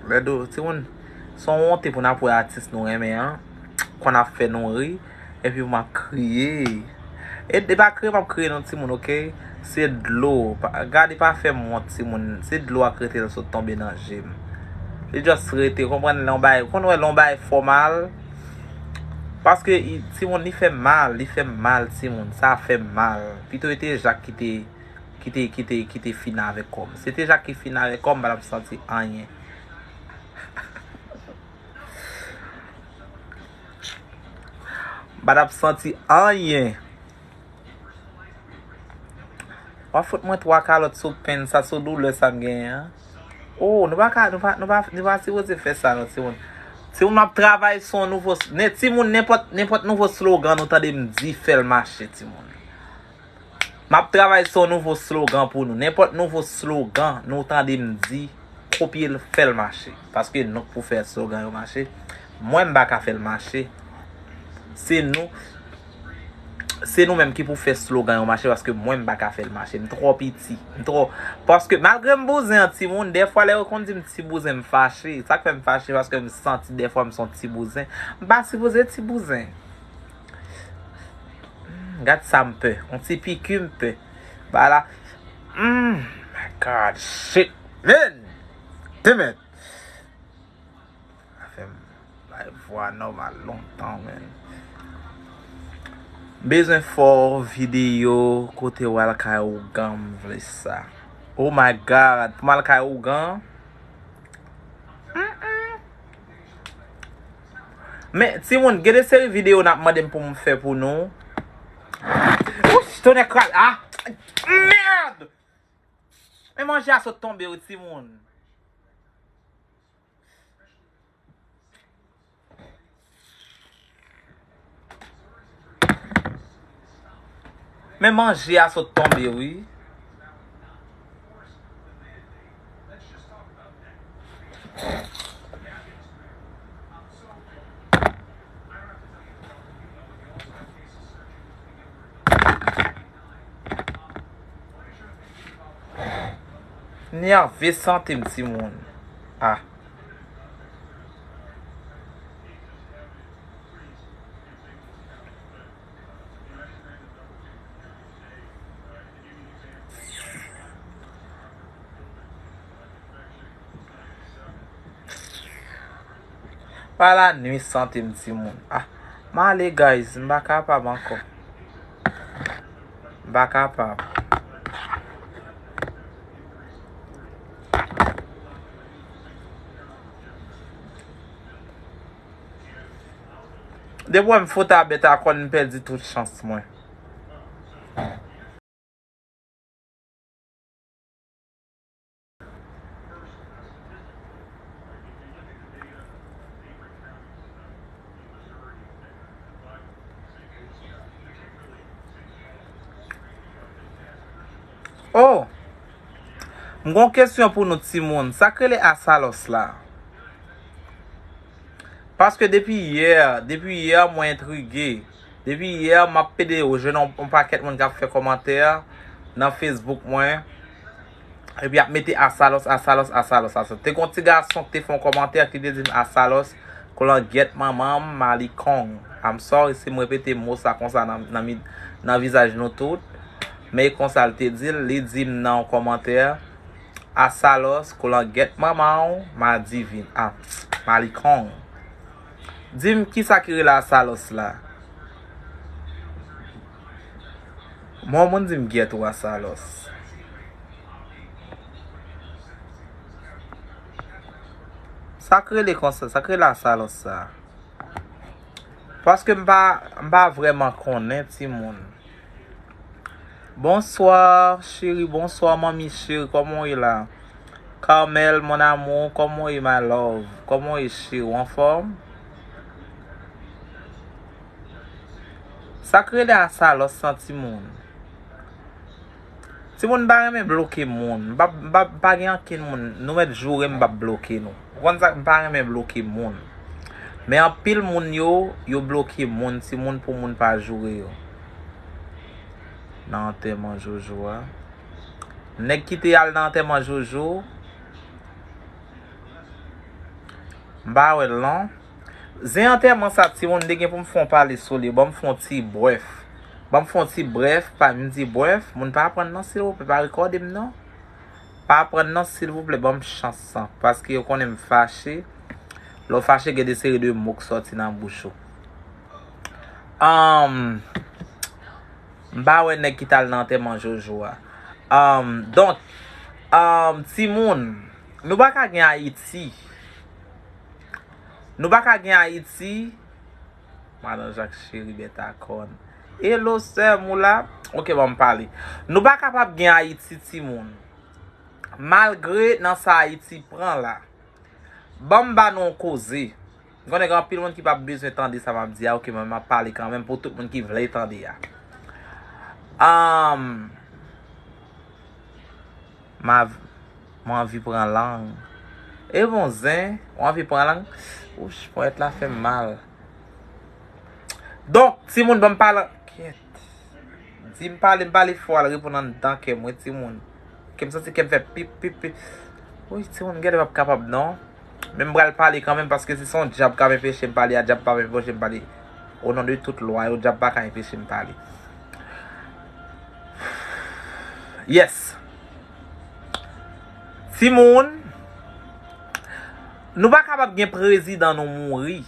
lè dlo, timoun, se yon wonte pou n ap wè atis nou renmen an konn ap fè nou ri. Epi m ap kriye. E, e pa kriye m ap kriye non timoun, oke? Se dlo. Pa, gade, pa fè m wont timoun. Se dlo a k rete l sot tonbe nan je m. Li just rete, konprann, lè yon bagay, konn wè lè yon bagay fè w mal. Paske i, timoun, li fè m mal, li fè m mal timoun. Sa fè m mal. Pito e te Jak ki te, ki te, ki te, ki te fin avèk kò m. Se te Jak ki fin avèk kò m, m pa t ap santi anyen. M pa t ap santi anyen. W ap fout mwen twa kalòt sou penn sa, sou doulè sa m genyen an. Oh, nou pa ka, nou pa, nou pa, nou pa sipoze fè sa non, timoun. Timoun, m ap travay sou yon nouvo s-, ne, timoun, nenpòt, nenpòt nouvo slogan nou tande m di, fè l mache, timoun. M ap travay sou yon nouvo slogan pou nou. Nenpòt nouvo slogan nou tande m di, kopye l, fè l mache. Paske nou k pou fè slogan yo mache. Mwen, m pa ka fè l mache. Se nou, se nou menm ki pou fè slogan yo mache, paske mwen, m pa ka fè l mache. M twò piti. M twò, paske malgre m bouzen an timoun, dèfwa lè yo konn di m ti bouzen, m fache. Sa k fè m fache, paske m santi dèfwa m se yon ti bouzen. M pa sipoze ti bouzen. Hmm, gad sa m pè. Yon ti piki m pè. Ba la. Hmm, my God, shit, man. Damn it. Sa fè m bay vwa nòmal lontan, man. Bezwen fè w videyo kote w al kay ougan, m vle sa. Oh my God, pou m al kay ougan? Mm-mm. Men, timoun, gen de seri videyo n ap mande m pou m fè pou nou. Wouch, tonnè kral. Ah! Mèd! Men manje a sot tonbe, wi, timoun. Men manje a sot tonbe, wi. Nève sante m, timoun. Ah. Pa la nwi sante m, timoun. Ah, m ale, guys, m pa kapab ankò. M pa kapab. Depi w wè m fout a bèt a kòn, m pèdi tout chans mwen. Oh! M gon kesyon pou nou timoun. Sa k rele asalòs la? Paske depi yè, depi yè mwen entrige. Depi yè m ap pede yo jwenn yon, yon pakèt moun k ap fè kòmantè nan Facebook mwen. Epi ap mete asalòs, asalòs, asalòs, asalòs. Te gon ti gason ki te fè yon kòmantè ki te di m asalòs. Kolangyèt manman m, Malikong. I'm sorry si m repete mo sa konsa nan, nan, mi- nan vizaj nou tout. Men e konsa l te di l, li di m nan yon kòmantè, Asalòs, kolangyèt manman w, Madivin. Ah, Malikong. Di m kisa ki rele Asalòs la? Mwen, yon moun di m gyèt ou Asalòs. Sa k rele konsa, sa k rele Asalòs sa? Paske m pa, m pa vrèman konnen timoun. Bonsoir chérie, bonsoir manmi chérie, comment est là? Carmel, mon amour, comment est my love? Comment est chérie, ou anfòm? Sa k rele Asalòs sa timoun? Timoun, m pa renmen bloke moun. M pa, m pa, m pa gen ankenn moun. Nou mèt joure m p ap bloke nou. Ou konn sa, m pa renmen bloke moun. Men anpil moun yo, yo bloke moun, timoun, pou moun pa joure yo. Nan antèman Jojo a. Nèg ki te al nan antèman Jojo, m pa wè l non. Zen antèman sa, timoun, m te gen pou m fè yon pale sou li. Ban m fè yon ti brèf. Ban m fè yon ti brèf, pa m di brèf. Moun pa pran non, silvouplè, pa rekòde m non. Pa pran non, silvouplè, ban m chans lan. Paske yo konnen m fache. Lè w fache, gen de seri de mo k sòti nan bouch ou. Anm, m pa wè nèg ki t al nan antèman Jojo a. Anm, donk, anm, timoun, nou pa ka gen Ayiti. Nou pa ka gen Ayiti. Madan Jak cheri bèt a kòn. Hello, sè m, ou la? Ok, ban m pale. Nou pa kapab gen Ayiti, timoun. Malgre nan sa Ayiti pran la. Ban m ba nou yon koze. M konnen gen anpil moun ki p ap bezwen tande sa m ap di a, ok, men m ap pale kanmenm pou tout moun ki vle tande a. Anm, m av-, mwen anvi pran lang. E bon zen, ou anvi pran lang? Wouch, ponyèt la fè m mal. Donk, timoun, ban m pale. Kyèt. Di m pale, m pale fò, al reponn anndan kè m, wi, timoun. Ke m santi kè m fè pip, pip, pip. Wi, timoun, gade, m p ap kapab, non. Men m pral pale kanmenm, paske si se yon dyab k ap enpeche m pale a, dyab p ap enpeche m pale. O non de tout lwa yo, dyab pa ka enpeche m pale. Yes. Timoun, nou pa kapab gen prezidan nou mouri.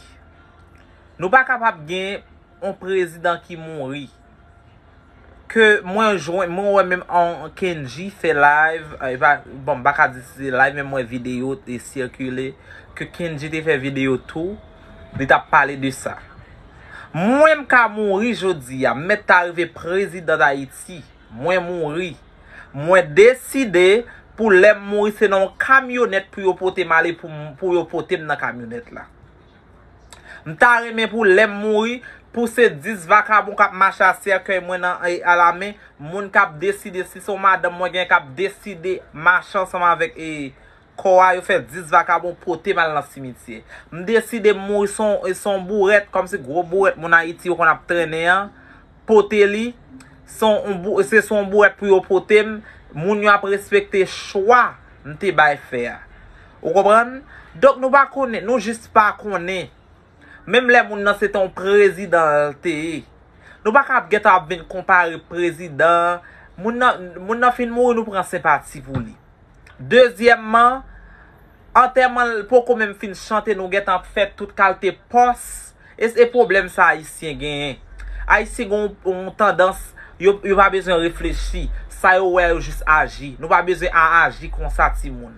Nou pa kapab gen yon prezidan ki mouri. Ke mwen jwenn, mwen wè menm an Kendji fè live, e pa, bon, m pa ka di se live, men mwen videyo te sikile, ke Kendji te fè videyo tou, li t ap pale de sa. Mwen m ka mouri jodi a, m mèt ta rive prezidan Dayiti, mwen mouri. Mwen deside pou lè m mouri, se nan yon kamyonèt pou yo pote m ale, pou m, pou yo pote m nan kamyonèt la. M ta renmen pou lè m mouri, pou se dis vakabon k ap mache a sèkèy mwen nan, e, alamen, moun k ap deside, si se yon madanm mwen gen k ap deside mache ansanm avèk, e, kò a, yo fè dis vakabon pote m al nan simityè. M deside m mouri se yon, se yon bourèt, kòmsi gwo bourèt moun Ayiti yo konn ap trennen an, pote li, se yon bou-, se se yon bourèt pou yo pote m, moun yo ap respekte chwa m te bay fè a. Ou konprann? Donk nou pa konnen, nou jis pa konnen. Menm lè moun nan se te yon prezidan l te ye. Nou pa ka ap gentan ap vin konpare prezidan. Moun nan, moun nan fin mouri, nou pran senpati pou li. Dezyèmman, antèman l poko menm fin chante, nou gentan ap fè tout kalte pòs. E se pwoblèm sa Ayisyen genyen. Ayisyen gen yon, yon tandans, yo, yo pa bezwen reflechi. Sa yo wè, yo jis aji. Nou pa bezwen a aji konsa, timoun.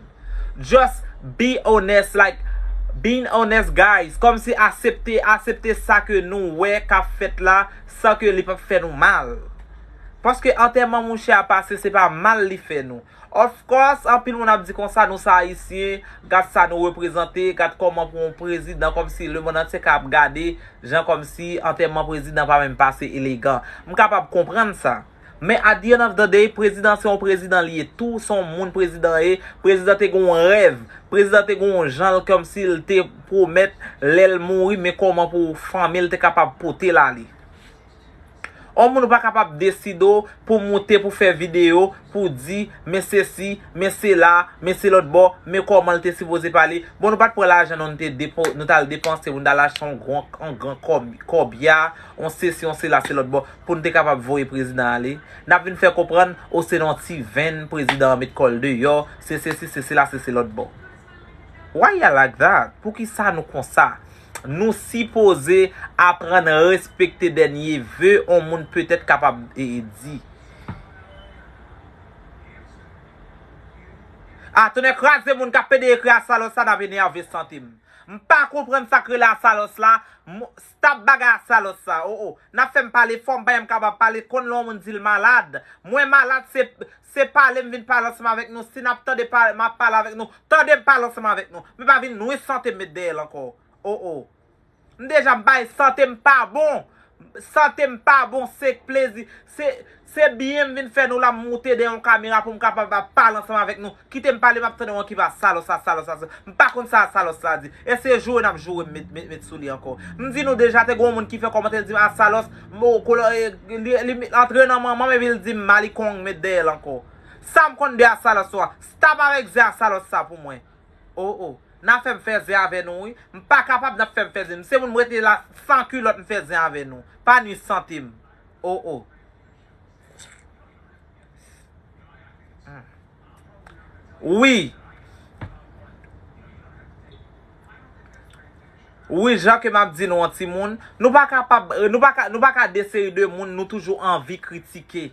Just be honest, like, being honest, guys. Kòmsi aksepte, aksepte sa ke nou wè k ap fèt la, san ke li p ap fè nou mal. Paske antèman mouche a pase, se pa mal li fè nou. Of course, anpil moun ap di konsa, nou se Ayisyen, gad sa nou reprezante, gad kòman pou yon prezidan, kòmsi lemonn antye ka ap gade, jan kòmsi antèman prezidan pa menm pase elegan. M kapab konprann sa. Men at the end of the day, prezidan se yon prezidan li ye tou, se yon moun prezidan ye. Prezidan te gen yon rèv, prezidan te gen yon jan l kòmsi l te pwomèt lè l mouri, men kòman pou fanmi l te kapab pote l ale. On moun ou pa kapab deside w pou moute, pou fè videyo, pou di, men sesi, men sela, men se lòt bò, men kòman l te sipoze pale. Bon, nou pa t pran lajan, non, nou te depo-, nou t al depanse, pou nou t al achte yon gran, yon gran kòb-, kòbya, yon sesi, yon sela, se lòt bò, pou nou te kapab voye prezidan ale. N ap vin fè konprann, o, se nan yon ti venn prezidan an met kò l deyò, se sesi, se sela, se, se lòt bò. Why y'all like that? Poukisa nou konsa? Nou sipoze aprann respekte dènye ve on moun petèt kapab, e, e, di. A, tonnè kraze, moun k ap pede ekri a Salòs sa, n ap enève sante m. M pa konprann sa k rele a Salòs la. M, stop bagay a Salòs sa. O, o. N ap fè m pale fò, m pa janm kapab pale. Konn lè yon moun di l malad. Mwen malad, se, se pale m vin pale ansanm avèk nou. Si n ap tande pale, m ap pale avèk nou. Tande m pale ansanm avèk nou. Men pa vin nwi sante m met dèyè l ankò. O, o. M deja m bay sante m pa bon. Sante m pa bon, se plezi. Se, se byen m vin fè nou la, m moute dèyè yon kamera pou m kapab ap pale ansanm avèk nou. Kite m pale, m ap tande yon ki pa Salòs sa, Salòs sa, Salòs. M pa konn sa Salòs sa di. E se joure n ap joure m met, met, met sou li ankò. M di nou deja, te gen yon moun ki fè kòmantè, l di m, a Salòs, mo, kolo, e, li, li, li antre nan manman m epi l di m malikong met dèyè l ankò. Sa m konn de a Salòs sa? Stop avèk zen a Salòs sa pou mwen. O, o. N ap fè m fè zen avè nou, wi. M pa kapab n ap fè m fè zen. M se moun m rete la san kilòt m fè zen avè nou. Pa nwi sante m. O, o. Hmm. Wi. Wi, jan ke m ap di nou an timoun, nou pa kapab, nou pa ka, nou pa ka de seri de moun, nou toujou anvi kritike.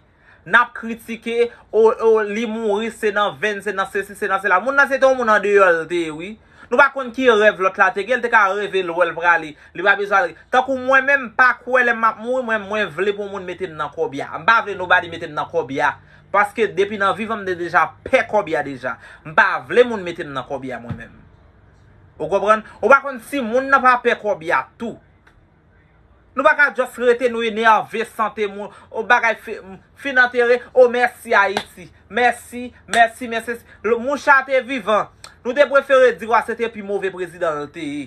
N ap kritike, o, o, li mouri, se nan venn, se nan sesi, se nan sela. Moun nan se te yon moun andeyò l te ye, wi. Nou pa konn ki rèv lòt la te gen, l te ka reve l wè l prale. Li pa bezwen al. Tankou mwen menm, m pa kwè lè m ap mouri, mwen, mwen vle pou moun mete m nan kòbya. M pa vle nobody mete m nan kòbya. Paske depi nan vivan m te deja pè kòbya deja. M pa vle moun mete m nan kòbya mwen menm. Ou konprann? Ou pa konn si moun nan pa pè kòbya tou. Nou pa ka just rete nou enève sante moun, o bagay fi-, fin antere, o mèsi Ayiti. Mèsi, mèsi, mèsi. L-, mouche a te vivan. Nou te prefere di w a se te pi move prezidan l te ye.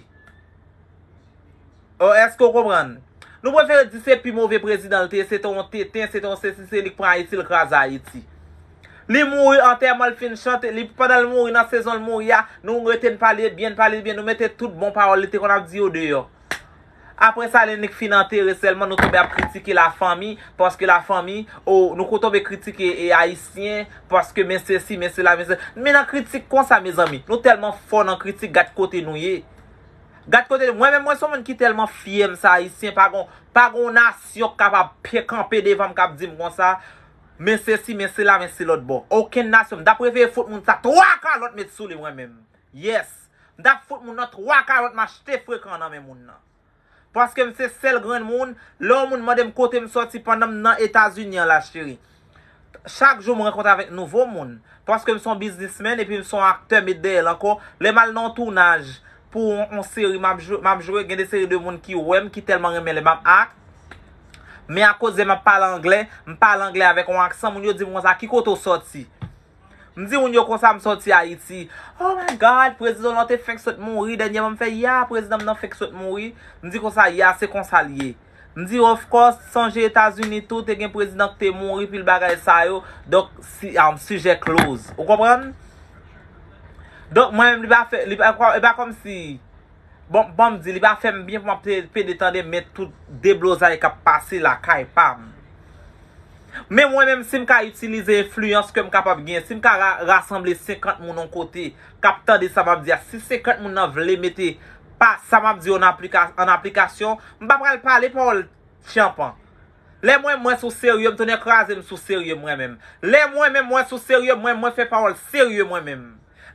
O, èske w konprann? Nou prefere di se pi move prezidan l te ye, se te yon tenten, se te yon sesi, se li k pran Ayiti, l kraze Ayiti. Li mouri, antèman l fin chante, li, pandan l mouri, nan sezon l mouri a, nou rete n pale byen, n pale byen, nou mete tout bon pawòl li te konn ap di yo deyò. Apre sa, lè nèg fin antere sèlman, nou tonbe ap kritike lafanmi, paske lafanmi, o, nou ko tonbe kritike e Ayisyen, paske men sesi, men sela, men se, men nan kritik konsa, mezanmi, nou tèlman fò nan kritik, gad kote nou ye. Gad kote, mwen menm, mwen se yon moun ki tèlman fyè m sa, Ayisyen, pa gon, pa gon nasyon k kapab pye kanpe devan m k ap di m konsa, men sesi, men sela, men se lòt bò. Okenn nasyon, m t ap prefere fout moun sa twa kalòt met sou li mwen menm. Yes. M t ap fout moun nan twa kalòt, m achte frekan nan men moun nan. Paske m se sèl grenn moun, lè yon moun mande m kote m sòti pandan m nan Etazini an la, cheri. Chak jou m rankontre avèk nouvo moun. Paske m se yon biznismenn epi m se yon aktè, met dèyè l ankò. Lè m al nan yon tounaj pou yon, yon seri m ap jwe, m ap jwe, gen de seri de moun ki wè m, ki tèlman renmen lè m ap ak. Men akoz lè m ap pale anglè, m pale anglè avèk yon aksan, moun yo di m konsa, "Ki kote w sòti?" M di moun yo konsa m sòti Ayiti. Oh my God, prezidan w lan te fenk sot mouri dènyèman. M fè, "Ya, prezidan m nan fenk sot mouri." M di konsa, "Ya, se konsa l ye." M di, "Of course, sonje Etazini tou, te gen prezidan ki te mouri, pil bagay sa yo." Donk, si, um, sijè close. Ou konprann? Donk, mwen menm, li pa fè, li pa, e pa kòmsi Bon, ban m di, li pa fè m byen pou m ap pe-, pede tande men tout deblozay k ap pase lakay pa m. Men mwen menm, si m ka itilize enfliyans ke m kapab genyen, si m ka ra-, rasanble senkant moun yon kote k ap tande sa m ap di a, si senkant moun nan vle mete pa sa m ap di yo an aplika-, an aplikasyon, m pa pral pale pawòl tchanpan. Lè mwen, mwen sou serye, m tounen kraze m sou serye mwen menm. Lè mwen menm, mwen sou serye, mwen, mwen fè pawòl serye mwen menm.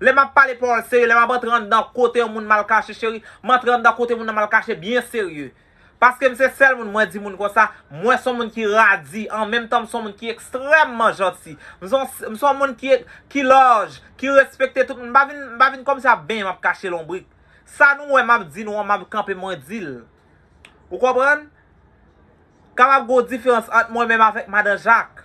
Lè m ap pale pawòl serye, lè m ap antre anndan kote yon moun mal kache, cheri, m antre anndan kote moun nan mal kache byen serye. Paske m se sèl moun, mwen di moun konsa, mwen se yon moun ki radi, an menm tan m se yon moun ki ekstrèmman janti. M se yon, m se yon moun ki, ki laj, ki respekte tout moun. M pa vin, m pa vin kòmsi ap benyen, m ap kache lonbrik. Sa nou wè m ap di nou an, m ap kanpe, mwen di l. Ou konprann? Kapab gen yon diferans ant mwen menm avèk Madan Jak.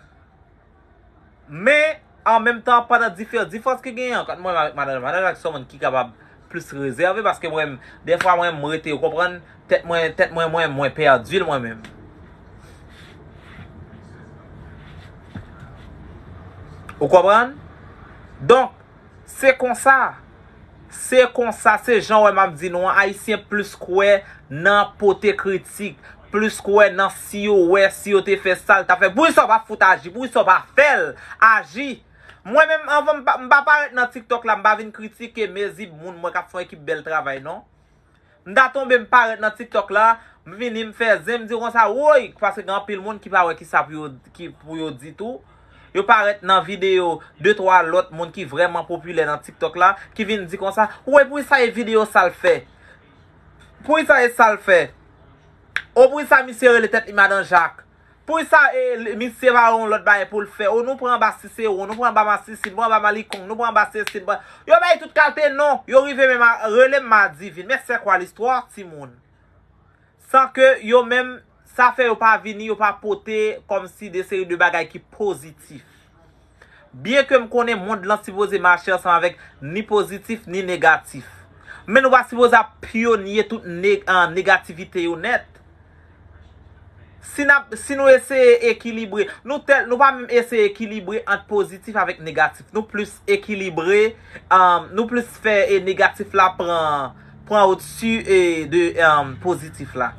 Men, an menm tan, pandan diferans, diferans ki genyen ant mwen menm avèk Madan Jak, Madan Jak se yon moun ki kapab plis rezève, paske mwen, dèfwa mwen, m rete, ou konprann, tèt mwen, tèt mwen, mwen, mwen pèdi l mwen menm. Ou konprann? Donk, se konsa. Se konsa, se jan w wè m ap di nou an, Ayisyen plis kwè nan pote kritik, plis kwè nan si yo wè, si yo te fè sa l ta fè. Poukisa w pa fout aji? Poukisa w pa fè l? Aji! Mwen menm, anvan m pa, m pa parèt nan TikTok la, m pa vin kritike mezib moun mwen k ap fè yon ekip bèl travay, non. M ta tonbe, m parèt nan TikTok la, m vini, m fè zen, m di konsa, woy, paske gen anpil moun ki pa wè kisa pou yo, ki pou yo di tou. Yo parèt nan videyo de twa lòt moun ki vrèman popilè nan TikTok la, ki vin di konsa, woy, poukisa e videyo sa l fè? Poukisa e sa l fè? O, poukisa misye rele tèt li Madan Jak? Poukisa e, li- misye pa yon lòt bagay pou l fè? O, nou pran anba Sisewon, nou pran anba Masisin, nou pran anba Malikong, nou pran anba sesi, nou pran, yo bay tout kalte non. Yo rive menm a rele m Madivin. Men c'est quoi l'histoire, timoun? San ke yo menm, sa fè yo pa vini, yo pa pote kòmsi de seri de bagay ki pozitif. Byen ke m konnen mond lan sipoze mache ansanm avèk ni pozitif ni negatif. Men nou pa sipoze ap pyonye tout ne- an negativite yo nèt. Si n ap, si nou eseye ekilibre, nou tèl, nou pa menm eseye ekilibre ant pozitif avèk negatif. Nou plis ekilibre, um, nou plis fè e negatif la pran, pran odsi e de um, pozitif la.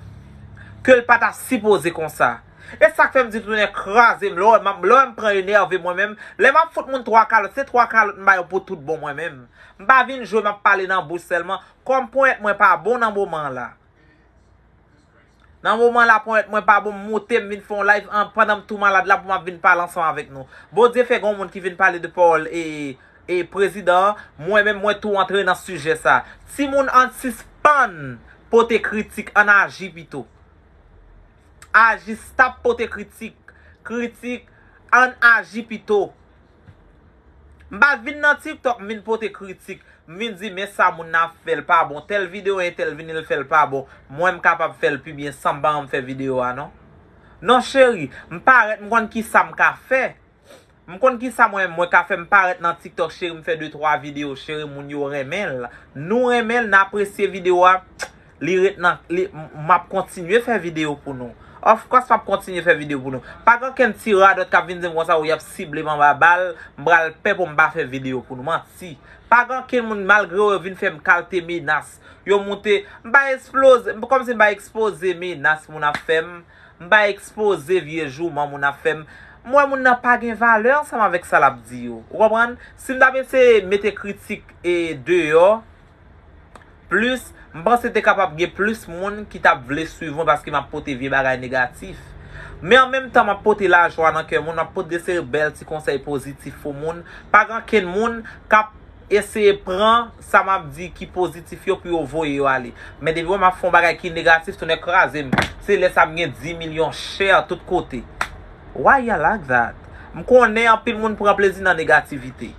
Ke l pa ta sipoze konsa. E sa k fè m di tounen kraze m, lè w wè m ap- lè w wè m pran enève mwen menm, lè m ap fout moun twa kalòt, se twa kalòt m ba yo pou tout bon mwen menm. M pa vin jwe, m ap pale nan bouch sèlman, kòm ponyèt mwen pa bon nan moman la. Nan moman la, ponyèt mwen pa bon, m moute, m vin fè yon live an, pandan m tou malad la pou m ap vin pale ansanm avèk nou. Bondye fè gen yon moun ki vin pale de pawòl e, e prezidan an, mwen menm mwen tou antre nan sijè sa. Timoun, ann sispann pote kritik, ann aji pito. Aji, stop pote kritik. Kritik, ann aji pito. M pa vin nan TikTok, m vin pote kritik. M vin di, men sa moun nan ap fè l pa bon. Tèl videyo entèl vini l fè l pa bon. Mwen m kapab fè l pi byen san m pa janm fè videyo a non. Non cheri, m parèt, m konn kisa m ka fè. M konn kisa mwen menm mwen ka fè, m parèt nan TikTok cheri, m fè de twa videyo cheri, moun yo renmen l. Nou renmen l, n apresye videyo a. Li ret nan, li, m ap kontinye fè videyo pou nou. Of course m ap kontinye fè videyo pou nou. Pa gen okenn ti radòt k ap vin di m konsa, ou y ap sible m anba bal, m pral pè pou m pa fè videyo pou nou. Manti. Pa gen okenn moun, malgre yo vin fè m kalte menas, yo moute, m pa eksploze, m- kòmsi m pa ekspoze menas moun ap fè m, m pa ekspoze vye jouman moun ap fè m. M wè moun nan pa gen valè ansanm avèk sa l ap di yo. Ou konprann? Si m t ap eseye mete kritik e deyò, plis, m panse te kapab gen plis moun ki t ap vle swiv mwen paske m ap pote vye bagay negatif. Men an menm tan, m ap pote lajwa nan kè moun, m ap pote de seri bèl ti konsèy pozitif pou moun. Pa gen okenn moun k ap eseye pran sa m ap di ki pozitif yo pou yo voye yo ale. Men depi wè m ap fè yon bagay ki negatif, tounen kraze m. Se lè sa m gen dis milyon share tout kote. Why y'all like that? M konnen anpil moun pran plezi nan negativite.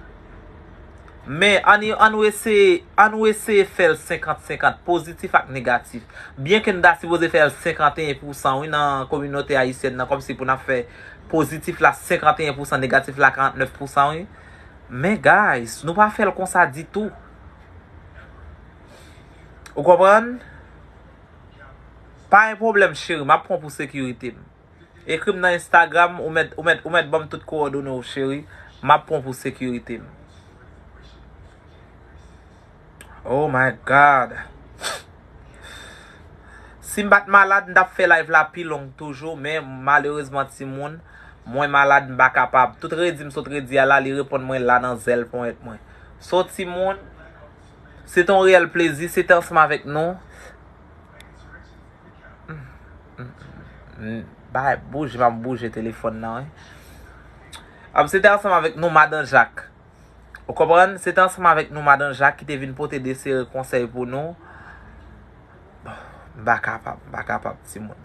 Men ann, ann nou eseye, ann nou eseye fè l senkant senkant, pozitif ak negatif. Byen ke n ta sipoze fè l senkanteyen pousan wi nan kominote ayisyèn nan, kòmsi pou n ap fè pozitif la senkanteyen pousan, negatif la karantnèf pousan wi. Men guys, nou pa fè l konsa ditou. Ou konprann? Pa gen pwoblèm cheri, m ap pran w pou sekirite m. Ekri m nan Instagram, ou mèt, ou mèt, ou mèt ban m tout kowòdone w cheri, m ap pran w pou sekirite m. Oh my God. Si m pa t malad, m t ap fè live la pi long toujou, men malerezman timoun, mwen malad, m pa kapab. Tout redi m sot redi a la, li reponn mwen la nan zèl ponyèt mwen. So timoun, se te yon reyèl plezi, se te ansanm avèk nou. Bay bouje, m ap bouje telefòn nan wi. Ap se te ansanm avèk nou Madan Jak. Ou konprann? Se te ansanm avèk nou Madan Jak ki te vin pote de seri konsèy pou nou. M pa kapab, m pa kapab timoun.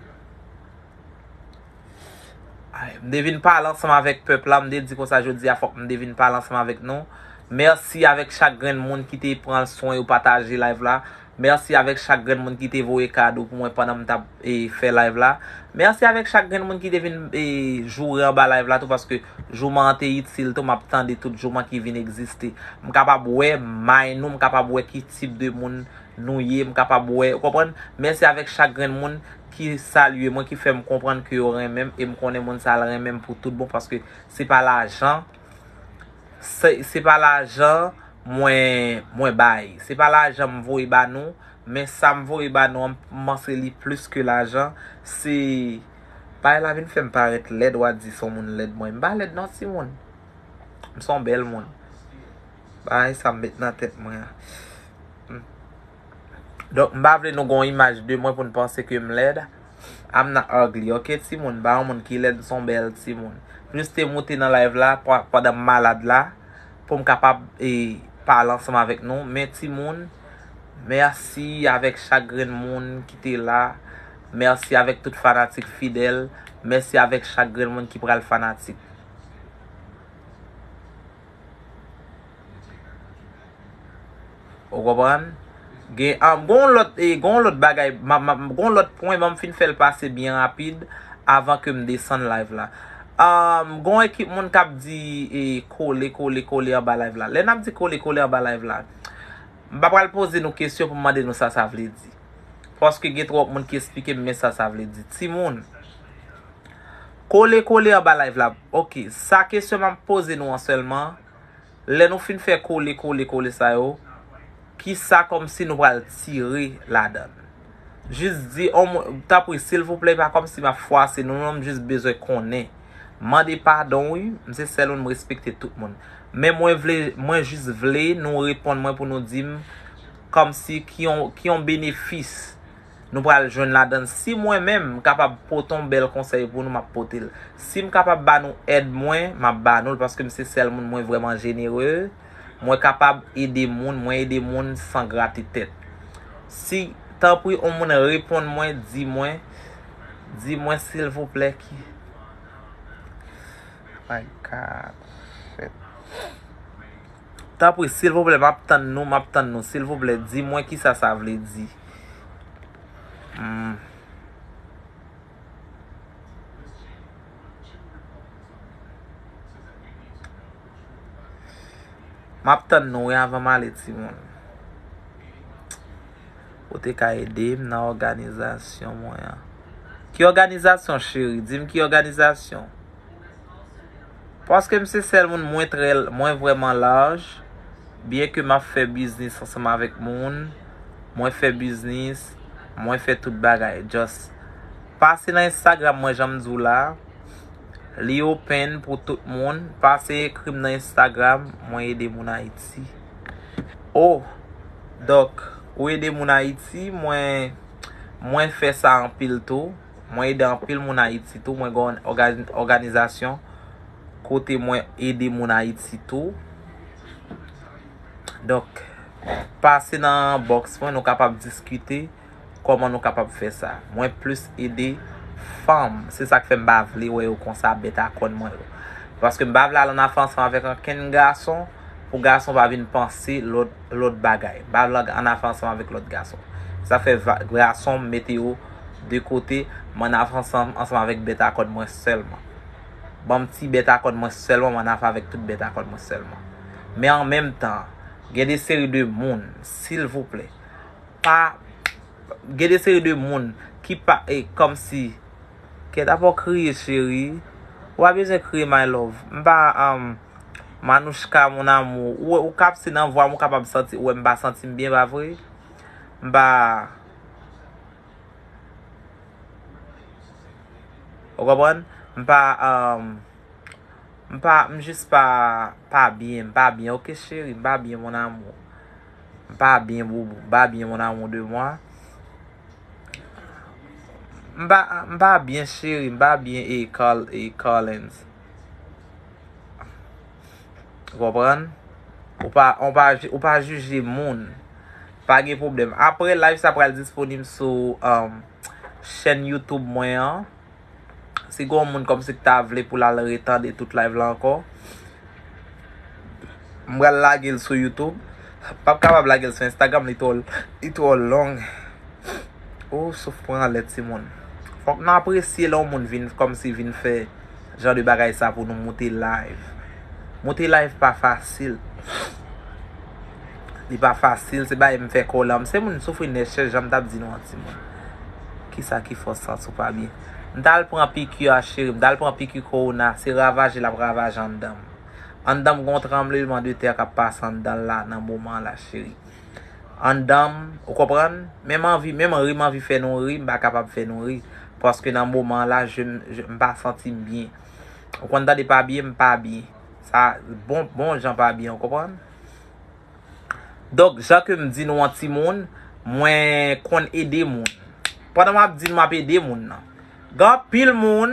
Ay, m te vin pale ansanm avèk pèp la, m te di konsa jodi a fòk m te vin pale ansanm avèk nou. Mèsi avèk chak grenn moun ki te pran swen yo pataje live la. Mèsi avèk chak grenn moun ki te voye kado pou mwen pandan m t ap e, fè live la. Mèsi avèk chak grenn moun ki te vin e, joure anba live la tou paske jouman an te itil tou, m ap tande tout jouman ki vin egziste. M kapab wè may nou, m kapab wè ki tip de moun nou ye, m kapab wè, ou konprann? Mèsi avèk chak grenn moun ki salye mwen, ki fè m konprann ke yo renmen m, e m konnen moun sa a renmen m pou tout bon, paske se pa lajan, Se, se pa lajan mwen, mwen bay. Se pa lajan m voye ba nou, men sa m voye ba nou an, m panse li plis ke lajan. Se, bagay la vin fè m parèt lèd, w a di se yon moun lèd mwen. M pa lèd non, timoun. M se yon bèl moun. Bagay sa m met nan tèt mwen an. Hmm. Donk, m pa vle nou gen yon imaj de mwen pou n panse ke m lèd. I'm not ugly, ok, timoun? M pa yon moun ki lèd, m se yon bèl timoun. M jis te moute nan live la pa-, pandan m malad la, pou m kapab, e, pale ansanm avèk nou. Men, timoun, mèsi avèk chak grenn moun ki te la. Mèsi avèk tout fanatik fidèl. Mèsi avèk chak grenn moun ki pral fanatik. Ou konprann? Gen, um, gon lòt, e, gon lòt bagay, ma, ma, gon lòt pwen, ban m fin fè l pase byen rapid avan ke m desann live la. Um, gon ekip moun k ap di, e, kole, kole, kole anba live la. Lè n ap di kole, kole anba live la, m pa pral poze nou kesyon pou m mande nou sa sa vle di. Paske gen twòp moun ki esplike m men sa sa vle di. Timoun, kole, kole anba live la. Ok, sa kesyon m ap poze nou an sèlman. Lè nou fin fè kole, kole, kole sa yo, kisa kòmsi nou pral tire ladan l? Jis di, on moun, tanpri, silvouplè, pa kòmsi m ap fwase nou, non, m jis bezwen konnen. Mande padon, wi, m se sèl moun, m respekte tout moun. Men mwen vle, mwen jis vle nou reponn mwen pou nou di m kòmsi ki yon, ki yon benefis nou pral jwenn ladan l. Si mwen menm m kapab pote yon bèl konsèy pou nou, m ap pote l. Si m kapab ba nou èd mwen, m ap ba nou l, paske m se sèl moun, mwen vrèman jenere. Mwen kapab ede moun, mwen ede moun san grate tèt. Si, tanpri, yon moun reponn mwen, di mwen, di mwen silvouplè ki, my God, shit. Tanpri, silvouplè, m ap tann nou, m ap tann nou. Silvouplè, di mwen kisa sa vle di. Hmm. M ap tann nou, wi, avan m ale, timoun. Ou te ka ede m nan òganizasyon mwen an. Ki òganizasyon, cheri? Di m ki òganizasyon. Paske m se sèl moun, mwen trè, mwen vrèman laj. Byen ke m ap fè biznis ansanm avèk moun, mwen fè biznis, mwen fè tout bagay. Just pase nan Instagram mwen, jan m di w la. Li open pou tout moun. Pase ekri m nan Instagram, mwen ede moun Ayiti. Oh, donk, ou ede moun Ayiti, mwen, mwen fè sa anpil tou. Mwen ede anpil moun Ayiti tou. Mwen gen yon òga-, òganizasyon kote mwen ede moun Ayiti tou. Donk, pase nan box mwen, nou kapab diskite kòman nou kapab fè sa. Mwen plis ede fanm. Se sa k fè m pa vle wè yo konsa, bèt a kòn mwen yo. Paske m pa vle al ann afè ansanm avèk ankenn gason, pou gason pa vin panse lòt, lòt bagay. M pa vle ann afè ansanm avèk lòt gason. Sa fè va-, gason m mete yo de kote, m ann afè ansanm, ansanm avèk bèt a kòn mwen sèlman. Ban m ti bèt a kòn mwen sèlman, m ann afè avèk tout bèt a kòn mwen sèlman. Men an menm tan, gen de seri de moun, silvouplè, pa, gen de seri de moun ki pa, e, kòmsi, kèt, apa w kriye, cheri? Ou pa bezwen kriye, my love. M pa, um, Manouchka, mon amour. Ou, ou kap, se nan vwa m ou kapab santi, ou wè m pa santi m byen, pa vre? M pa, ou konprann? M pa, um, M pa, m jis pa, pa byen, m pa byen, ok, cheri, m pa byen, mon amour. M pa byen, boubou, m pa byen, mon amour de moi. M pa, m pa byen, cheri, m pa byen, e Carl, e Carlens. Ou konprann? Ou pa, ou pa, ou pa jije moun. Pa gen pwoblèm. Apre, live sa pral disponib sou, um, chèn YouTube mwen an. Si gen yon moun kòmsi ki ta vle pou l al retande tout live la ankò, m pral lage l sou YouTube. M p ap kapab lage l sou Instagram, li twò, li twò long. Ou souf pran lè, timoun. Fòk nou apresye lè yon moun vin kòmsi vin fè jan de bagay sa pou nou moute live. Moute live pa fasil. Li pa fasil, se bagay m fè kò lan. M se moun soufri nèchè, jan m t ap di nou an, timoun. Kisa ki fè w santi w pa byen? M t al pran piki a, cheri, m t al pran piki kowona, se ravaje l ap ravaje anndan m. Anndan m gen yon tranbleman de tè k ap pase anndan l la nan moman an la, cheri. Anndan m, ou konprann? Menm anvi, menm ri m anvi fè nou ri, m pa kapab fè nou ri. Paske nan moman an la, je, je, m pa santi m byen. Ou konn tande pa byen, m pa byen. Sa, bon, bon jan pa byen, ou konprann? Donk, jan ke m di nou an timoun, mwen konn ede moun. Pandan m ap di nou m ap ede moun nan, gen anpil moun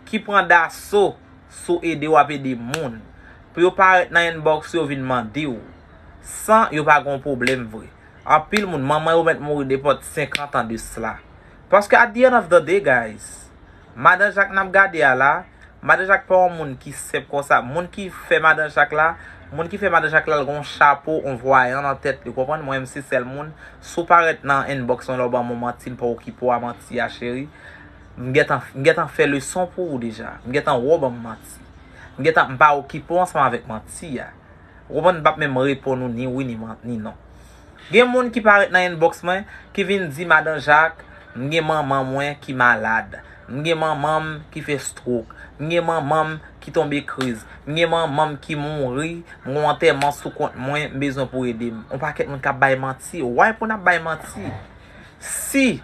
ki pran daso sou ede w ap ede moun. Pou yo parèt nan inbox yo vin mande w, san yo pa gen yon pwoblèm vre. Anpil moun, manman yo mèt mouri depòt senkant an de sla. Paske at the end of the day, guys, Madan Jak n ap gade a la, Madan Jak pa yon moun ki senp konsa. Moun ki fè Madan Jak la, moun ki fè Madan Jak la, l gen yon chapo, yon vwayan nan tèt li, ou konprann? Mwen menm se sèl moun, si w parèt nan inbox mwen la, w ban mwen manti, m pa okipe w a manti a, cheri. M gentan, m gentan fè leson pou ou deja. M gentan wè w ban m manti. M gentan, m pa okipe w ansanm avèk manti a. Ou konprann, m p ap menm reponn ou ni wi ni man-, ni non. Gen moun ki parèt nan inbox mwen, ki vin di, Madan Jak, m gen manman mwen ki malad. M gen manman m ki fè stroke. M gen manman m ki tonbe kriz. M gen manman m ki mouri. M gen yon antèman sou kont mwen, m bezwen pou ede m. Yon pakèt moun k ap bay manti. Why pou n ap bay manti? Si,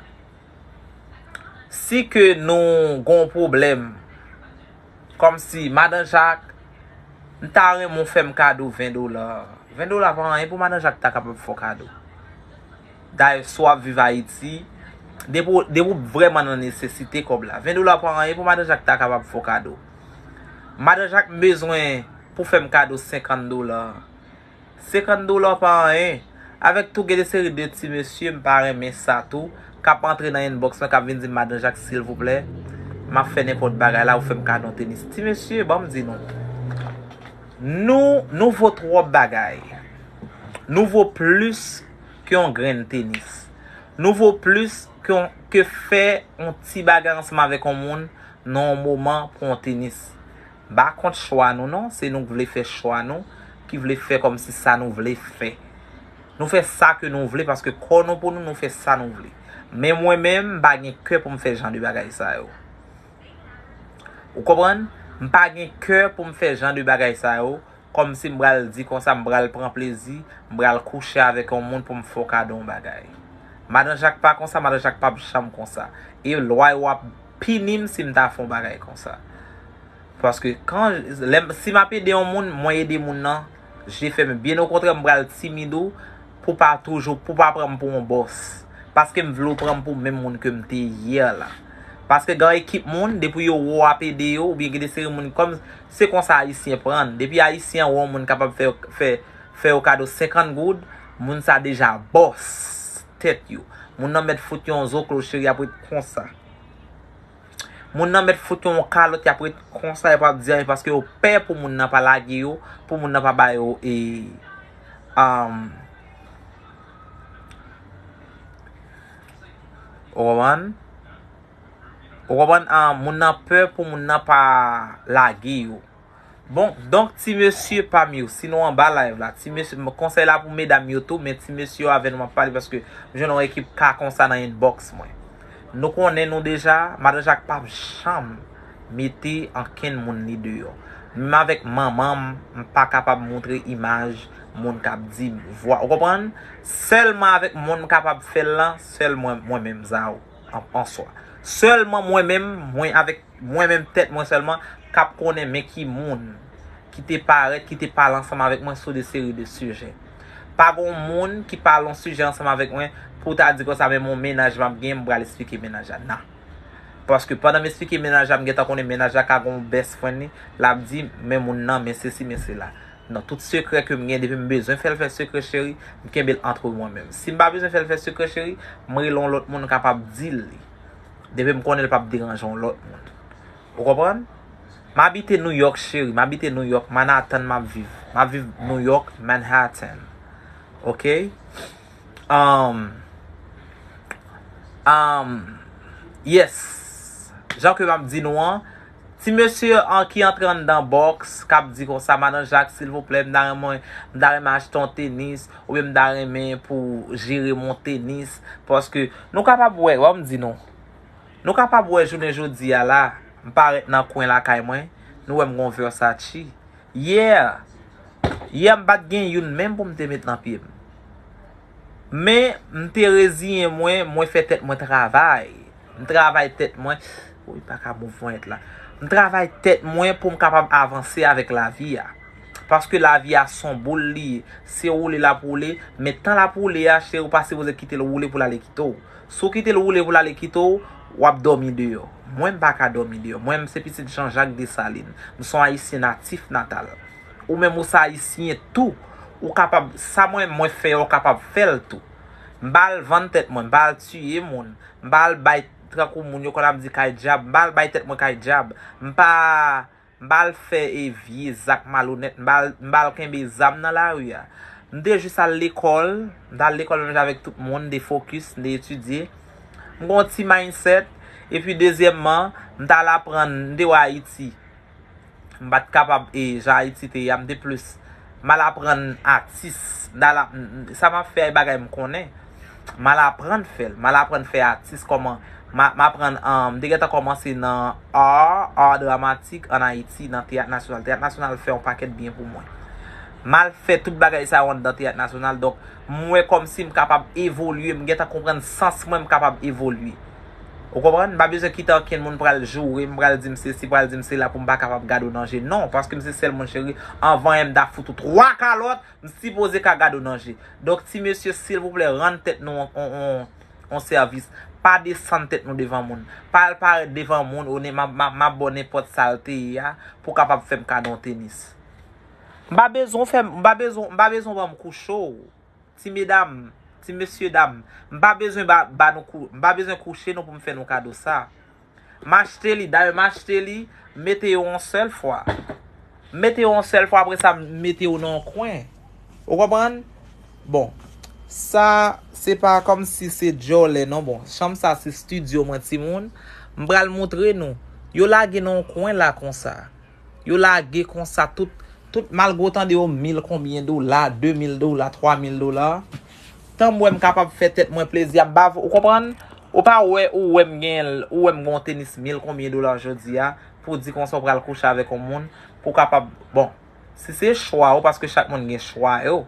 si ke nou gen yon pwoblèm, kòmsi, Madan Jak, m ta renmen w fè m kado ven dola. Ven dola pa anyen pou Madan Jak ta kapab fè w kado. Dayè, si w ap viv Ayiti, depi w, depi w vrèman nan nesesite kòb la, ven dola pa anyen pou Madan Jak ta kapab fè w kado. Madan Jak, m bezwen pou fè m kado senkant dola. Senkant dola pa anyen. Avèk tou, gen de seri de ti mesye, m pa renmen sa tou, k ap antre nan inbox mwen, k ap vin di m, Madan Jak, silvouplè, m ap fè nenpòt bagay la, ou fè m kado yon tenis. Ti mesye, ban m di nou, nou, nou vo twòp bagay. Nou vo plis ke yon grenn tenis. Nou vo plis ke yon, ke fè yon ti bagay ansanm avèk yon moun nan yon moman pou yon tenis. M pa kont chwa nou non, se nou k vle fè chwa nou, ki vle fè kòmsi sa nou vle fè. Nou fè sa ke nou vle, paske kò nou pou nou, nou fè sa nou vle. Men mwen menm, m pa gen kè pou m fè jan de bagay sa yo. Ou konprann? M pa gen kè pou m fè jan de bagay sa yo, kòmsi m pral di konsa, m pral pran plezi, m pral kouche avèk yon moun pou m fè w kado yon bagay. Madan Jak pa konsa, Madan Jak p ap janm konsa. E lwa yo ap pini m si m ta fè yon bagay konsa. Paske kan, lè m, si m ap ede yon moun, mwen ede moun nan, je fèmen. Byen okontrè, m pral timid ou pou pa toujou, pou pa pran m pou yon bòs. Paske m vle w pran m pou menm moun ke m te yè la. Paske gen ekip moun, depi yo wè w ap ede yo, oubyen gen de seri moun, kòm se konsa Ayisyen pran. Depi Ayisyen an wè yon moun kapab fè, fè, fè yo kado senkant goud, moun sa deja bòs tèt yo. Moun nan mèt fout yon zoklo, cheri, ap ret konsa. Moun nan mèt fout yon kalòt, y ap ret konsa, y ap di anyen, paske yo pè pou moun nan pa lage yo, pou moun nan pa ba yo, e, um, ou konprann? Ou konprann? Ah, moun nan pè pou moun nan pa lage yo. Bon, donk, ti mesye pa m yo, si nou anba live la, ti mesye, m, konsèy la pou medam yo tou, men ti mesye yo avè nou m ap pale, paske m jwenn yon ekip ka konsa nan inbox mwen. Nou konnen nou deja, Madan Jak p ap janm mete ankenn moun li deyò. Menm avèk manman m, m pa kapab montre imaj moun k ap di m, vwa, ou konprann? Sèlman avèk moun m kapab fè l lan, sèl mwen, mwen menm, Zao, an, an swa. Sèlman mwen menm, mwen avèk mwen menm tèt mwen sèlman k ap konnen men ki moun ki te parèt, ki te pale ansanm avèk mwen sou de seri de sijè. Pa gen yon moun ki pale yon sijè ansanm avèk mwen pou w ta di konsa, men mon mennaj m ap gen, m pral esplike mennaj la. Non. Paske pandan m esplike mennaj la, m gentan konnen mennaj la ka gen yon best friend li, l ap di, men moun nan, men sesi, men sela. Non, tout sekrè ke m gen, depi m bezwen fè l fè sekrè, cheri, m kenbe l antre mwen menm. Si m pa bezwen fè l fè sekrè, cheri, m rele yon lòt moun kapab di l li. Depi m konnen l p ap deranje yon lòt moun. Ou konprann? M abite New York, cheri. M abite New York, Manhattan, m ap viv. M ap viv New York, Manhattan. Oke? Um, um, yes. Jan ke m ap di nou an, ti mesye an ki antre anndan bòks, k ap di konsa, Madan Jak, silvouplè, m ta renmen, m ta renmen achte yon tenis, oubyen m ta renmen pou jere m yon tenis, paske nou kapab wè, wè m di nou, nou kapab wè jounen jodi a la, m parèt nan kwen lakay mwen, nou wè m gon Versace. Yè, yè m pa t gen youn menm pou m te met nan pye m. Men, m te reziyen mwen, mwen fè tèt mwen travay. M travay tèt mwen. Woy, pa ka mouvman la. M travay tèt mwen pou m kapab avanse avèk lavi a. Paske lavi a se yon boul li ye. Se woule l ap woule, men tan l ap woule a, cheri, ou pa sipoze kite l woule pou l ale kite w. Si w kite l woule pou l ale kite w, w ap dòmi deyò. Mwen, m pa ka dòmi deyò. Mwen, m se pitit Jean Jacques Dessalines. M se yon Ayisyen natif natal. Ou menm, ou se Ayisyen tou. Ou kapab, sa mwen, mwen fè, ou kapab fè l tou. M pa al vann tèt mwen, m pa al tiye moun. M pa al bay, tankou moun yo konn ap di kay dyab, m pa al bay tèt mwen kay dyab. M pa, m pa al fè e vye zak malonèt, m pa al, m pa al kenbe zam nan lari a. M te jis al lekòl, m t al lekòl menm jan avèk tout moun, m te fokis, m te etidye. M gen yon ti mindset, epi dezyèmman, m t al aprann, m te wè Ayiti. M pa t kapab, e, jan Ayiti te ye a, m te plis. M al aprann atis. M t al ap-, m, m, sa m ap fè a, e bagay m konnen. M al aprann fè l. M al aprann fè atis kòman. M a-, m aprann, um, m te gentan kòmanse nan ar, ar dramatik ann Ayiti, nan Teyat Nasyonal. Teyat Nasyonal fè yon pakèt byen pou mwen. M al fè tout bagay sa yo anndan Teyat Nasyonal. Donk, m wè kòmsi m kapab evolye, m gentan konprann sans mwen, m kapab evolye. Ou konprann? M pa bezwen kite ankenn moun pral joure m, pral di m sesi, pral di m sela pou m pa kapab gade w nan je. Non, paske m se sèl moun, cheri. Anvan yè m ta fout ou twa kalòt, m sipoze ka gade w nan je. Donk, ti mesye, silvouplè, rann tèt nou on, on, on, on sèvis. Pa desann tèt nou devan moun. Pa al parèt devan moun, ou ne, m ap, m ap, m ap ba w nenpòt sa l te ye a, pou w kapab fè m kado yon tenis. M pa bezwen w fè, m pa bezwen, m pa bezwen w ban m kouche w. Ti medam, ti mesye dam, m pa bezwen ba, ba nou kou-, m pa bezwen kouche nou pou m fè nou kado sa. M achte li, dayè m achte li, m mete yo yon sèl fwa. M mete yo yon sèl fwa, apre sa, m mete yo nan yon kwen. Ou konprann? Bon, sa, se pa kòmsi se djòlè, non, bon. Chanm sa, se estidyo mwen, timoun. M pral montre nou. Yo lage nan yon kwen la konsa. Yo lage konsa, tout, tout, malgre w tande yo mil konbyen dola, de mil dola, twa mil dola. Tan m wè m kapab fè tèt mwen plezi, ap ba, ou konprann? Ou pa wè, ou wè m gen, ou wè m gen yon tenis mil konbyen dola jodi a, pou w di konsa w pral kouche avèk yon moun, pou w kapab, bon, si se chwa ou, paske chak moun gen chwa yo.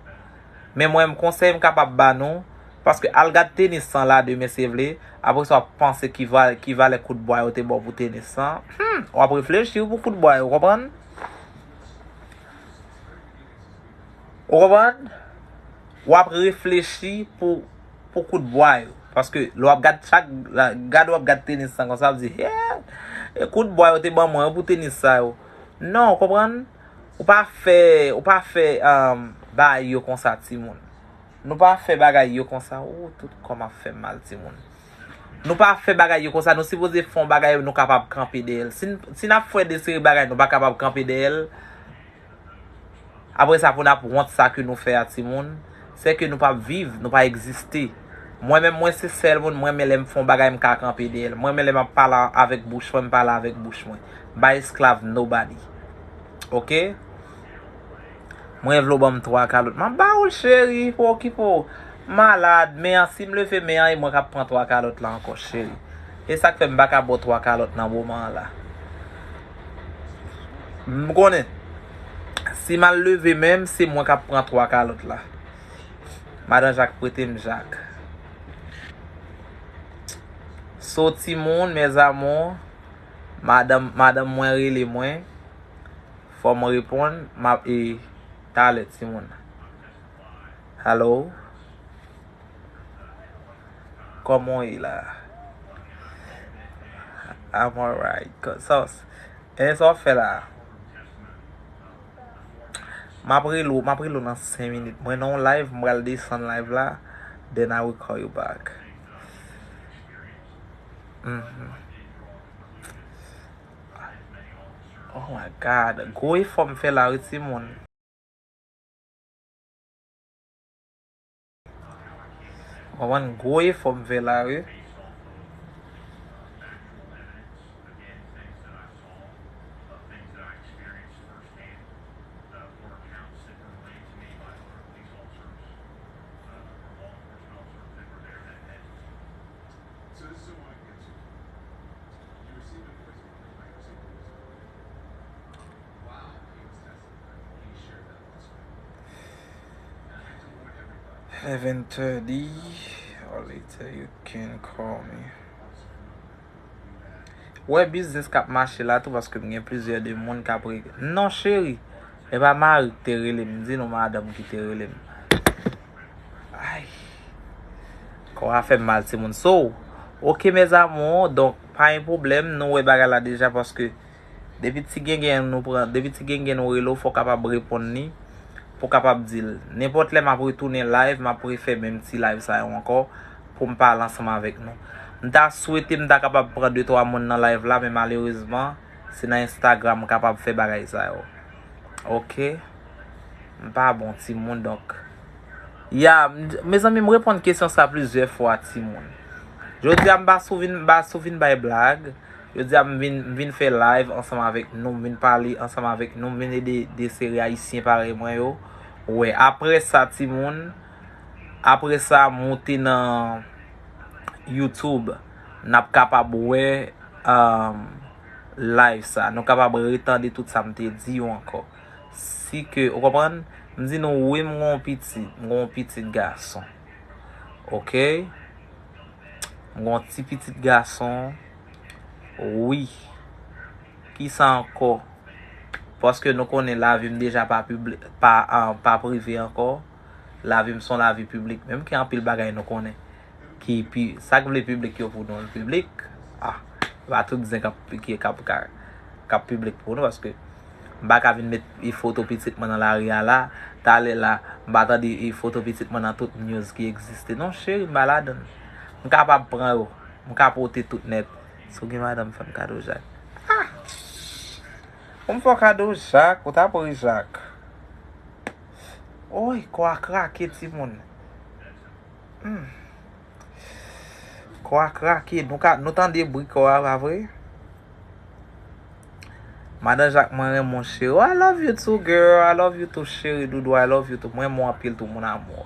Men mwen, m konsèy m kapab ba nou, paske al gad tenis san la demen se vle, apre sa w ap panse ki va-, ki valè kout bwa yo te ba w pou tenis san. Hmm, w ap reflechi pou kout bwa yo, w konprann? Ou konprann? W ap reflechi pou, pou kout bwa yo. Paske lè w ap gad chak, la, gad w ap gad tenis san konsa, w ap di, "Hey, e kout bwa yo te ban mwen pou tenis sa yo." Non, w konprann? Ou pa fè, ou pa fè, um, bagay yo konsa, timoun. Nou pa fè bagay yo konsa. Ou, tout kò m ap fè m mal, timoun. Nou pa fè bagay yo konsa. Nou sipoze fè yon bagay nou kapab kanpe dèyè l. Si n, si n ap fè de seri bagay nou pa kapab kanpe dèyè l, apre sa pou n ap wont sa ke nou fè a, timoun, se ke nou p ap viv, nou pa egziste. Mwen menm, mwen se sèl moun, mwen renmen lè m fè yon bagay, m ka kanpe dèyè l. Mwen renmen lè m ap pale avèk bouch mwen, m pale avèk bouch mwen. M pa esklav nobody. Oke? Mwen vle w ban m twa kalòt. M ap ba ou l, cheri, pa okipe w. M malad, men an, si m leve men an, e mwen k ap pran twa kalòt la ankò, cheri. E sa k fè m pa ka ba w twa kalòt nan moman an la. M konnen. Si m al leve men m, se mwen k ap pran twa kalòt la. Madan Jak prete m Jak. So, timoun, mes amours, madanm, madanm mwen rele mwen. Fò m reponn, m ap, e, talè, timoun. Hello? Kòman w ye la? I'm alright. Sa w, e, sa w ap fè la? M ap rele w, m ap rele w nan senk minit. Mwen nan yon live, m pral desann live la. Then I will call you back. Mhm. Oh my God. Gwo efò m fè la, wi, timoun. Konprann, gwo efò m fè la, wi. Seven thirty or later, you can call me. Wè biznis k ap mache la tou, paske m gen plizyè de moun k ap re-, non, cheri, e pa mari ki te rele m, di nou madanm ki te rele m. Ay. Kò a fè m mal, timoun. So, ok, mes amours, donk, pa gen pwoblèm, nou wè bagay la deja, paske depi ti gengen nou pran, depi ti gengen nou rele w, fò w kapab reponn li, pou w kapab di l. Nenpòt lè m ap retounen live, m ap refè menm ti live sa yo ankò, pou m pale ansanm avèk nou. M ta swete m ta kapab pran de twa moun nan live la, men malerezman, se nan Instagram m kapab fè bagay sa yo. Ok? M pa bon, timoun, donk. Ya, m, mezanmi, m reponn kesyon sa plizyè fwa, timoun. Jodi a, m pa sou vin, m pa sou vin bay blag. Jodi a, m vin, m vin fè live ansanm avèk nou, m vin pale ansanm avèk nou, m vin ede de seri Ayisyen parèy mwen yo. Wè, apre sa, timoun, apre sa, moute nan YouTube, n ap kapab wè, um, live sa. Nou kapab retande tout sa m te di yo ankò. Si ke, ou konprann? M di nou, wi, m gon pitit, m gon pitit gason. Ok? M gon ti pitit gason. Wi. Kisa ankò? Paske nou konnen lavi m deja pa pibli-, pa, ah, pa prive ankò. Lavi m se yon lavi piblik. Menm ke anpil bagay nou konnen ki pi-, sa k vle piblik yo pou nou, l piblik. Ah, pa tout zen k ap, ki, k ap, ka, k ap piblik pou nou, paske m pa ka vin met, e, foto pitit mwen nan lari a la, talè la, m pa tande, e, foto pitit mwen nan tout news ki egziste. Non, cheri, m pa ladann. M kapab pran yo, m ka pote tout nèt. Si w gen madanm, fè m kado jak. Ah! Pou m fè w kado jak, ou ta pran jak. Oy, kò a krake, timoun. Hmm. Kò a krake. Nou ka, nou tande bri kò a, pa vre? Madan Jak, mwen renmen w, cheri. Oh, I love you too, girl. I love you too, cheri doudou. I love you too. Mwen renmen w anpil tou, mon amour.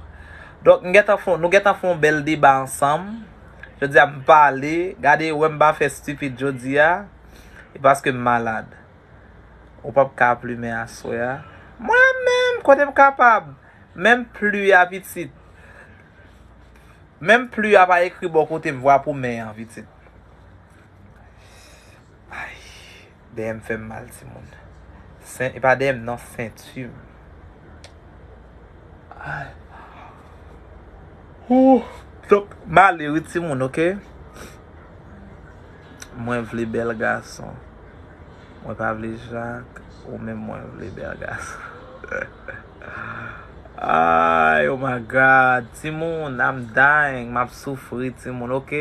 Donk, m gentan fè, nou gentan fè yon bèl deba ansanm. Jodi a, m pale. Gade, wè m pa fè stupid jodi a. E paske m malad. Ou p ap ka plimen aswè a. Mwen menm, kote m kapab? Menm pli a, pitit. Menm pli a pa ekri bò kote m, vwa pou men an, pitit. Ay, dèyè m fè m mal, timoun. Sen-, e pa dèyè m, non, senti m. Ay. Ooh. Donk, m ale wi, timoun, ok? Mwen vle bèl gason. Mwen pa vle Jak, ou menm mwen vle bèl gason. Ay, oh my God. Timoun, I'm dying. M ap soufri, timoun, ok?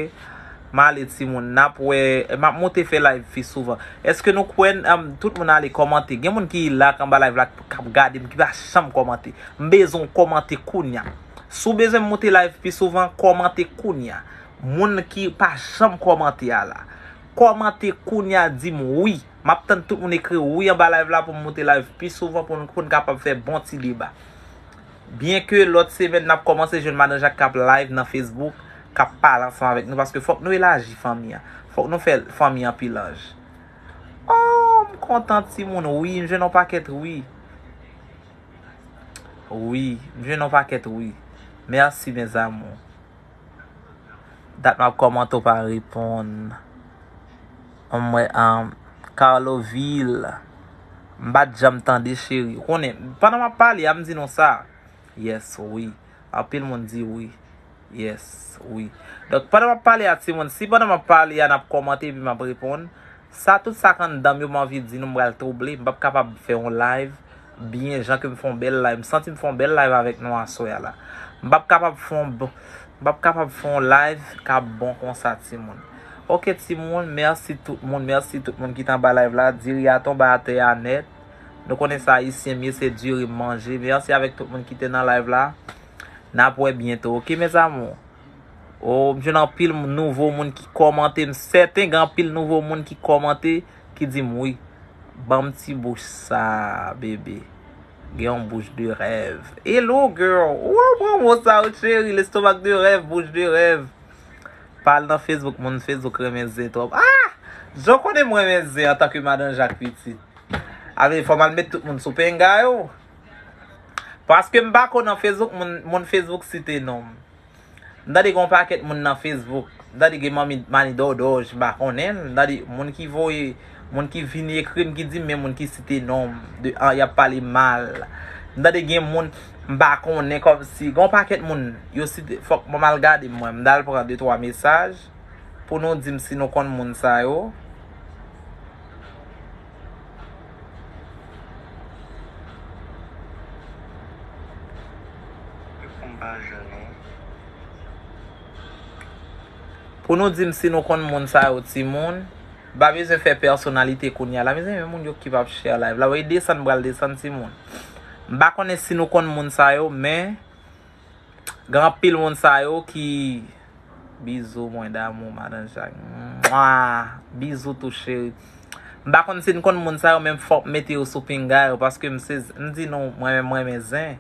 M ale, timoun. N ap wè, m ap monte fè live pi souvan. Èske nou kwè, um, tout moun ale kòmante? Gen moun ki la k anba live la, k ap gade m, ki pa janm kòmante. M bezwen w kòmante kounya. Si w bezwen m monte live pi souvan, kòmante kounya. Moun ki pa janm kòmante a la. Kòmante kounya, di m wi. M ap tann tout moun ekri wi anba live la pou m monte live pi souvan pou n, pou n kapab fè bon ti deba. Byen ke lòt semèn n ap kòmanse jwenn Madan Jak k ap live nan Facebook, k ap pale ansanm avèk nou, paske fòk nou elaji fanmi an. Fòk nou fè fanmi an pi laj. Oh, m kontan timoun, wi, m jwenn yon pakèt wi. Wi, m jwenn yon pakèt wi. Mèsi, mes amours. Dat m ap kòmante w pa reponn. Mwen, um, Carloville. M pa t janm tande, cheri. Ou konnen, pandan m ap pale a, m di nou sa. Yes, wi. Anpil moun di wi. Yes, wi. Donk, pandan m ap pale a, timoun, si pandan m ap pale a, n ap kòmante epi m ap reponn, sa, tout sa k anndan m yo, m anvi di nou, m pral twouble. M p ap kapab fè yon live byen jan ke m fè yon bèl live. M santi m fè yon bèl live avèk nou aswè a la. M p ap kapab fè yon b-, m p ap kapab fè yon live k ap bon konsa, timoun. Ok, timoun, mèsi tout moun, mèsi tout moun ki t anba live la. Diri a tonbe atè a nèt. Nou konnen sa, Ayisyen m ye, se diri m manje. Mèsi avèk tout moun ki te nan live la. N ap wè byento, ok, mes amours? Oh, m jwenn anpil m-, nouvo moun ki kòmante. M sèten gen anpil nouvo moun ki kòmante, ki di m wi. Ban m ti bouch sa, bebe. Gen yon bouch de rèv. Hello, girl. Ou pran mo sa, wi, cheri. L'estomac de rêve, bouche de rêve. Pale nan Facebook, moun Facebook renmen zen twòp. Ah! Jan w konnen m renmen zen antanke Madan Jak pitit. Avè, fò m al met tout moun sou penga yo. Paske m pa konn nan Facebook, moun, moun Facebook site non m. M tande gen yon pakèt moun nan Facebook. M tande gen manmi, Mani Dòdòj, m pa konnen l. M tande moun ki voye, moun ki vin ekri m, ki di m, men moun ki site non m, de, ah, y ap pale mal. M tande gen moun, m pa konnen, kòmsi, gen yon pakèt moun, yo site, fòk mwen m al gade m, mwen, m t al pran de twa mesaj, pou nou di m si nou konn moun sa yo. Pou nou di m si nou konn moun sa yo, timoun. M pa bezwen fè pèsonalite kounye a la. Mezanmi, men moun yo ki p ap share live la. Wi, desann, m pral desann, timoun. M pa konnen si nou konn moun sa yo, men gen anpil moun sa yo ki, bizou mwen damou, madan Jak. Mwa! Bizou tou, cheri. M pa konn si n konn moun sa yo, men fòk m mete yo sou pinga yo, paske m sezi. M di nou, mwen menm, mwen renmen zen.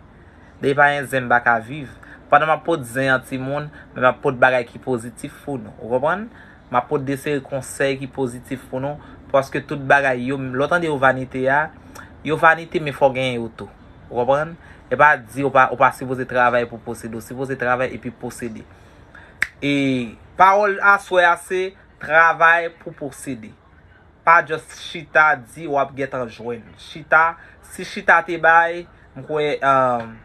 Depi pa gen zen, m pa ka viv. Pandan m ap pot zen an, timoun, men m ap pot bagay ki pozitif pou nou. Ou konprann? M ap pot de seri konsèy ki pozitif pou nou, paske tout bagay yo, lè w tande yo vanite a, yo vanite, men fò w genyen yo tou. Ou konprann? E pa di ou pa, ou pa sipoze travay pou posede. Ou sipoze travay epi posede. E pawòl aswè a se travay pou posede. Pa just chita di w ap gentan jwenn. Chita, si chita te bay, m kwè, um,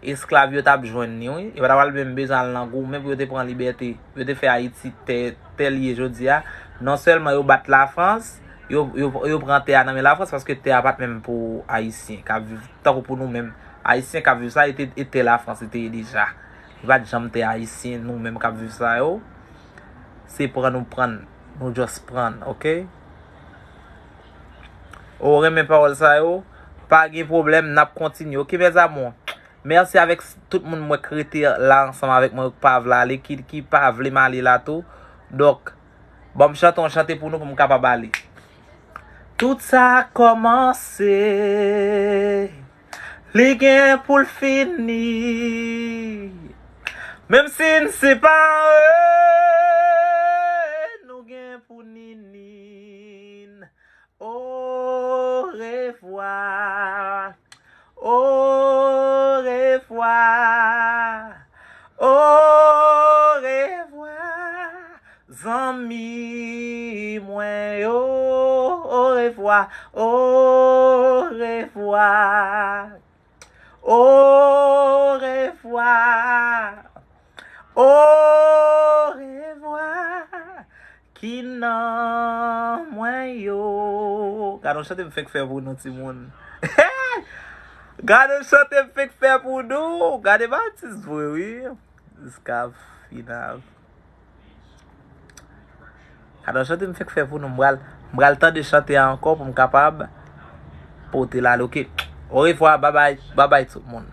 esklav yo t ap jwenn li, wi. Yo pa t ap al menm bezwen al nan goumen pou yo te pran libète, pou yo te fè Ayiti tè, tè li ye jodi a. Non sèlman yo bat Lafrans, yo, yo, yo pran tè a nan men Lafrans, paske tè a pa t menm pou Ayisyen k ap viv, tankou pou nou menm. Ayisyen k ap viv sa, e te, e tè Lafrans li te ye deja. Li pa t janm tè Ayisyen, nou menm k ap viv sa yo. Se pran nou pran, nou just pran, oke? Ou renmen pawòl sa yo? Pa gen pwoblèm, n ap kontinye. Oke, mes amours? Mèsi avèk s-, tout moun mwen k rete la ansanm avèk mwen, k pa vle ale, ki, ki pa vle m ale la tou. Donk, ban m chante yon chante pou nou, pou m kapab ale. Tout sa kòmanse, li gen pou l fini. Menm si n separe, nou gen pou n ini. Orevwa, orevwa, orevwa, zanmi mwen yo. Orevwa, orevwa, orevwa, orevwa. Ki nan mwen yo. Gade yon chante m fèk fè pou nou, timoun. Gade yon chante m fèk fè pou nou. Gade m atis vre, wi. Jiska final. Gade yon chante m fèk fè pou nou. M pral, m pral tande chante a ankò pou m kapab pote l ale, oke? Orevwa, babay, babay tout moun.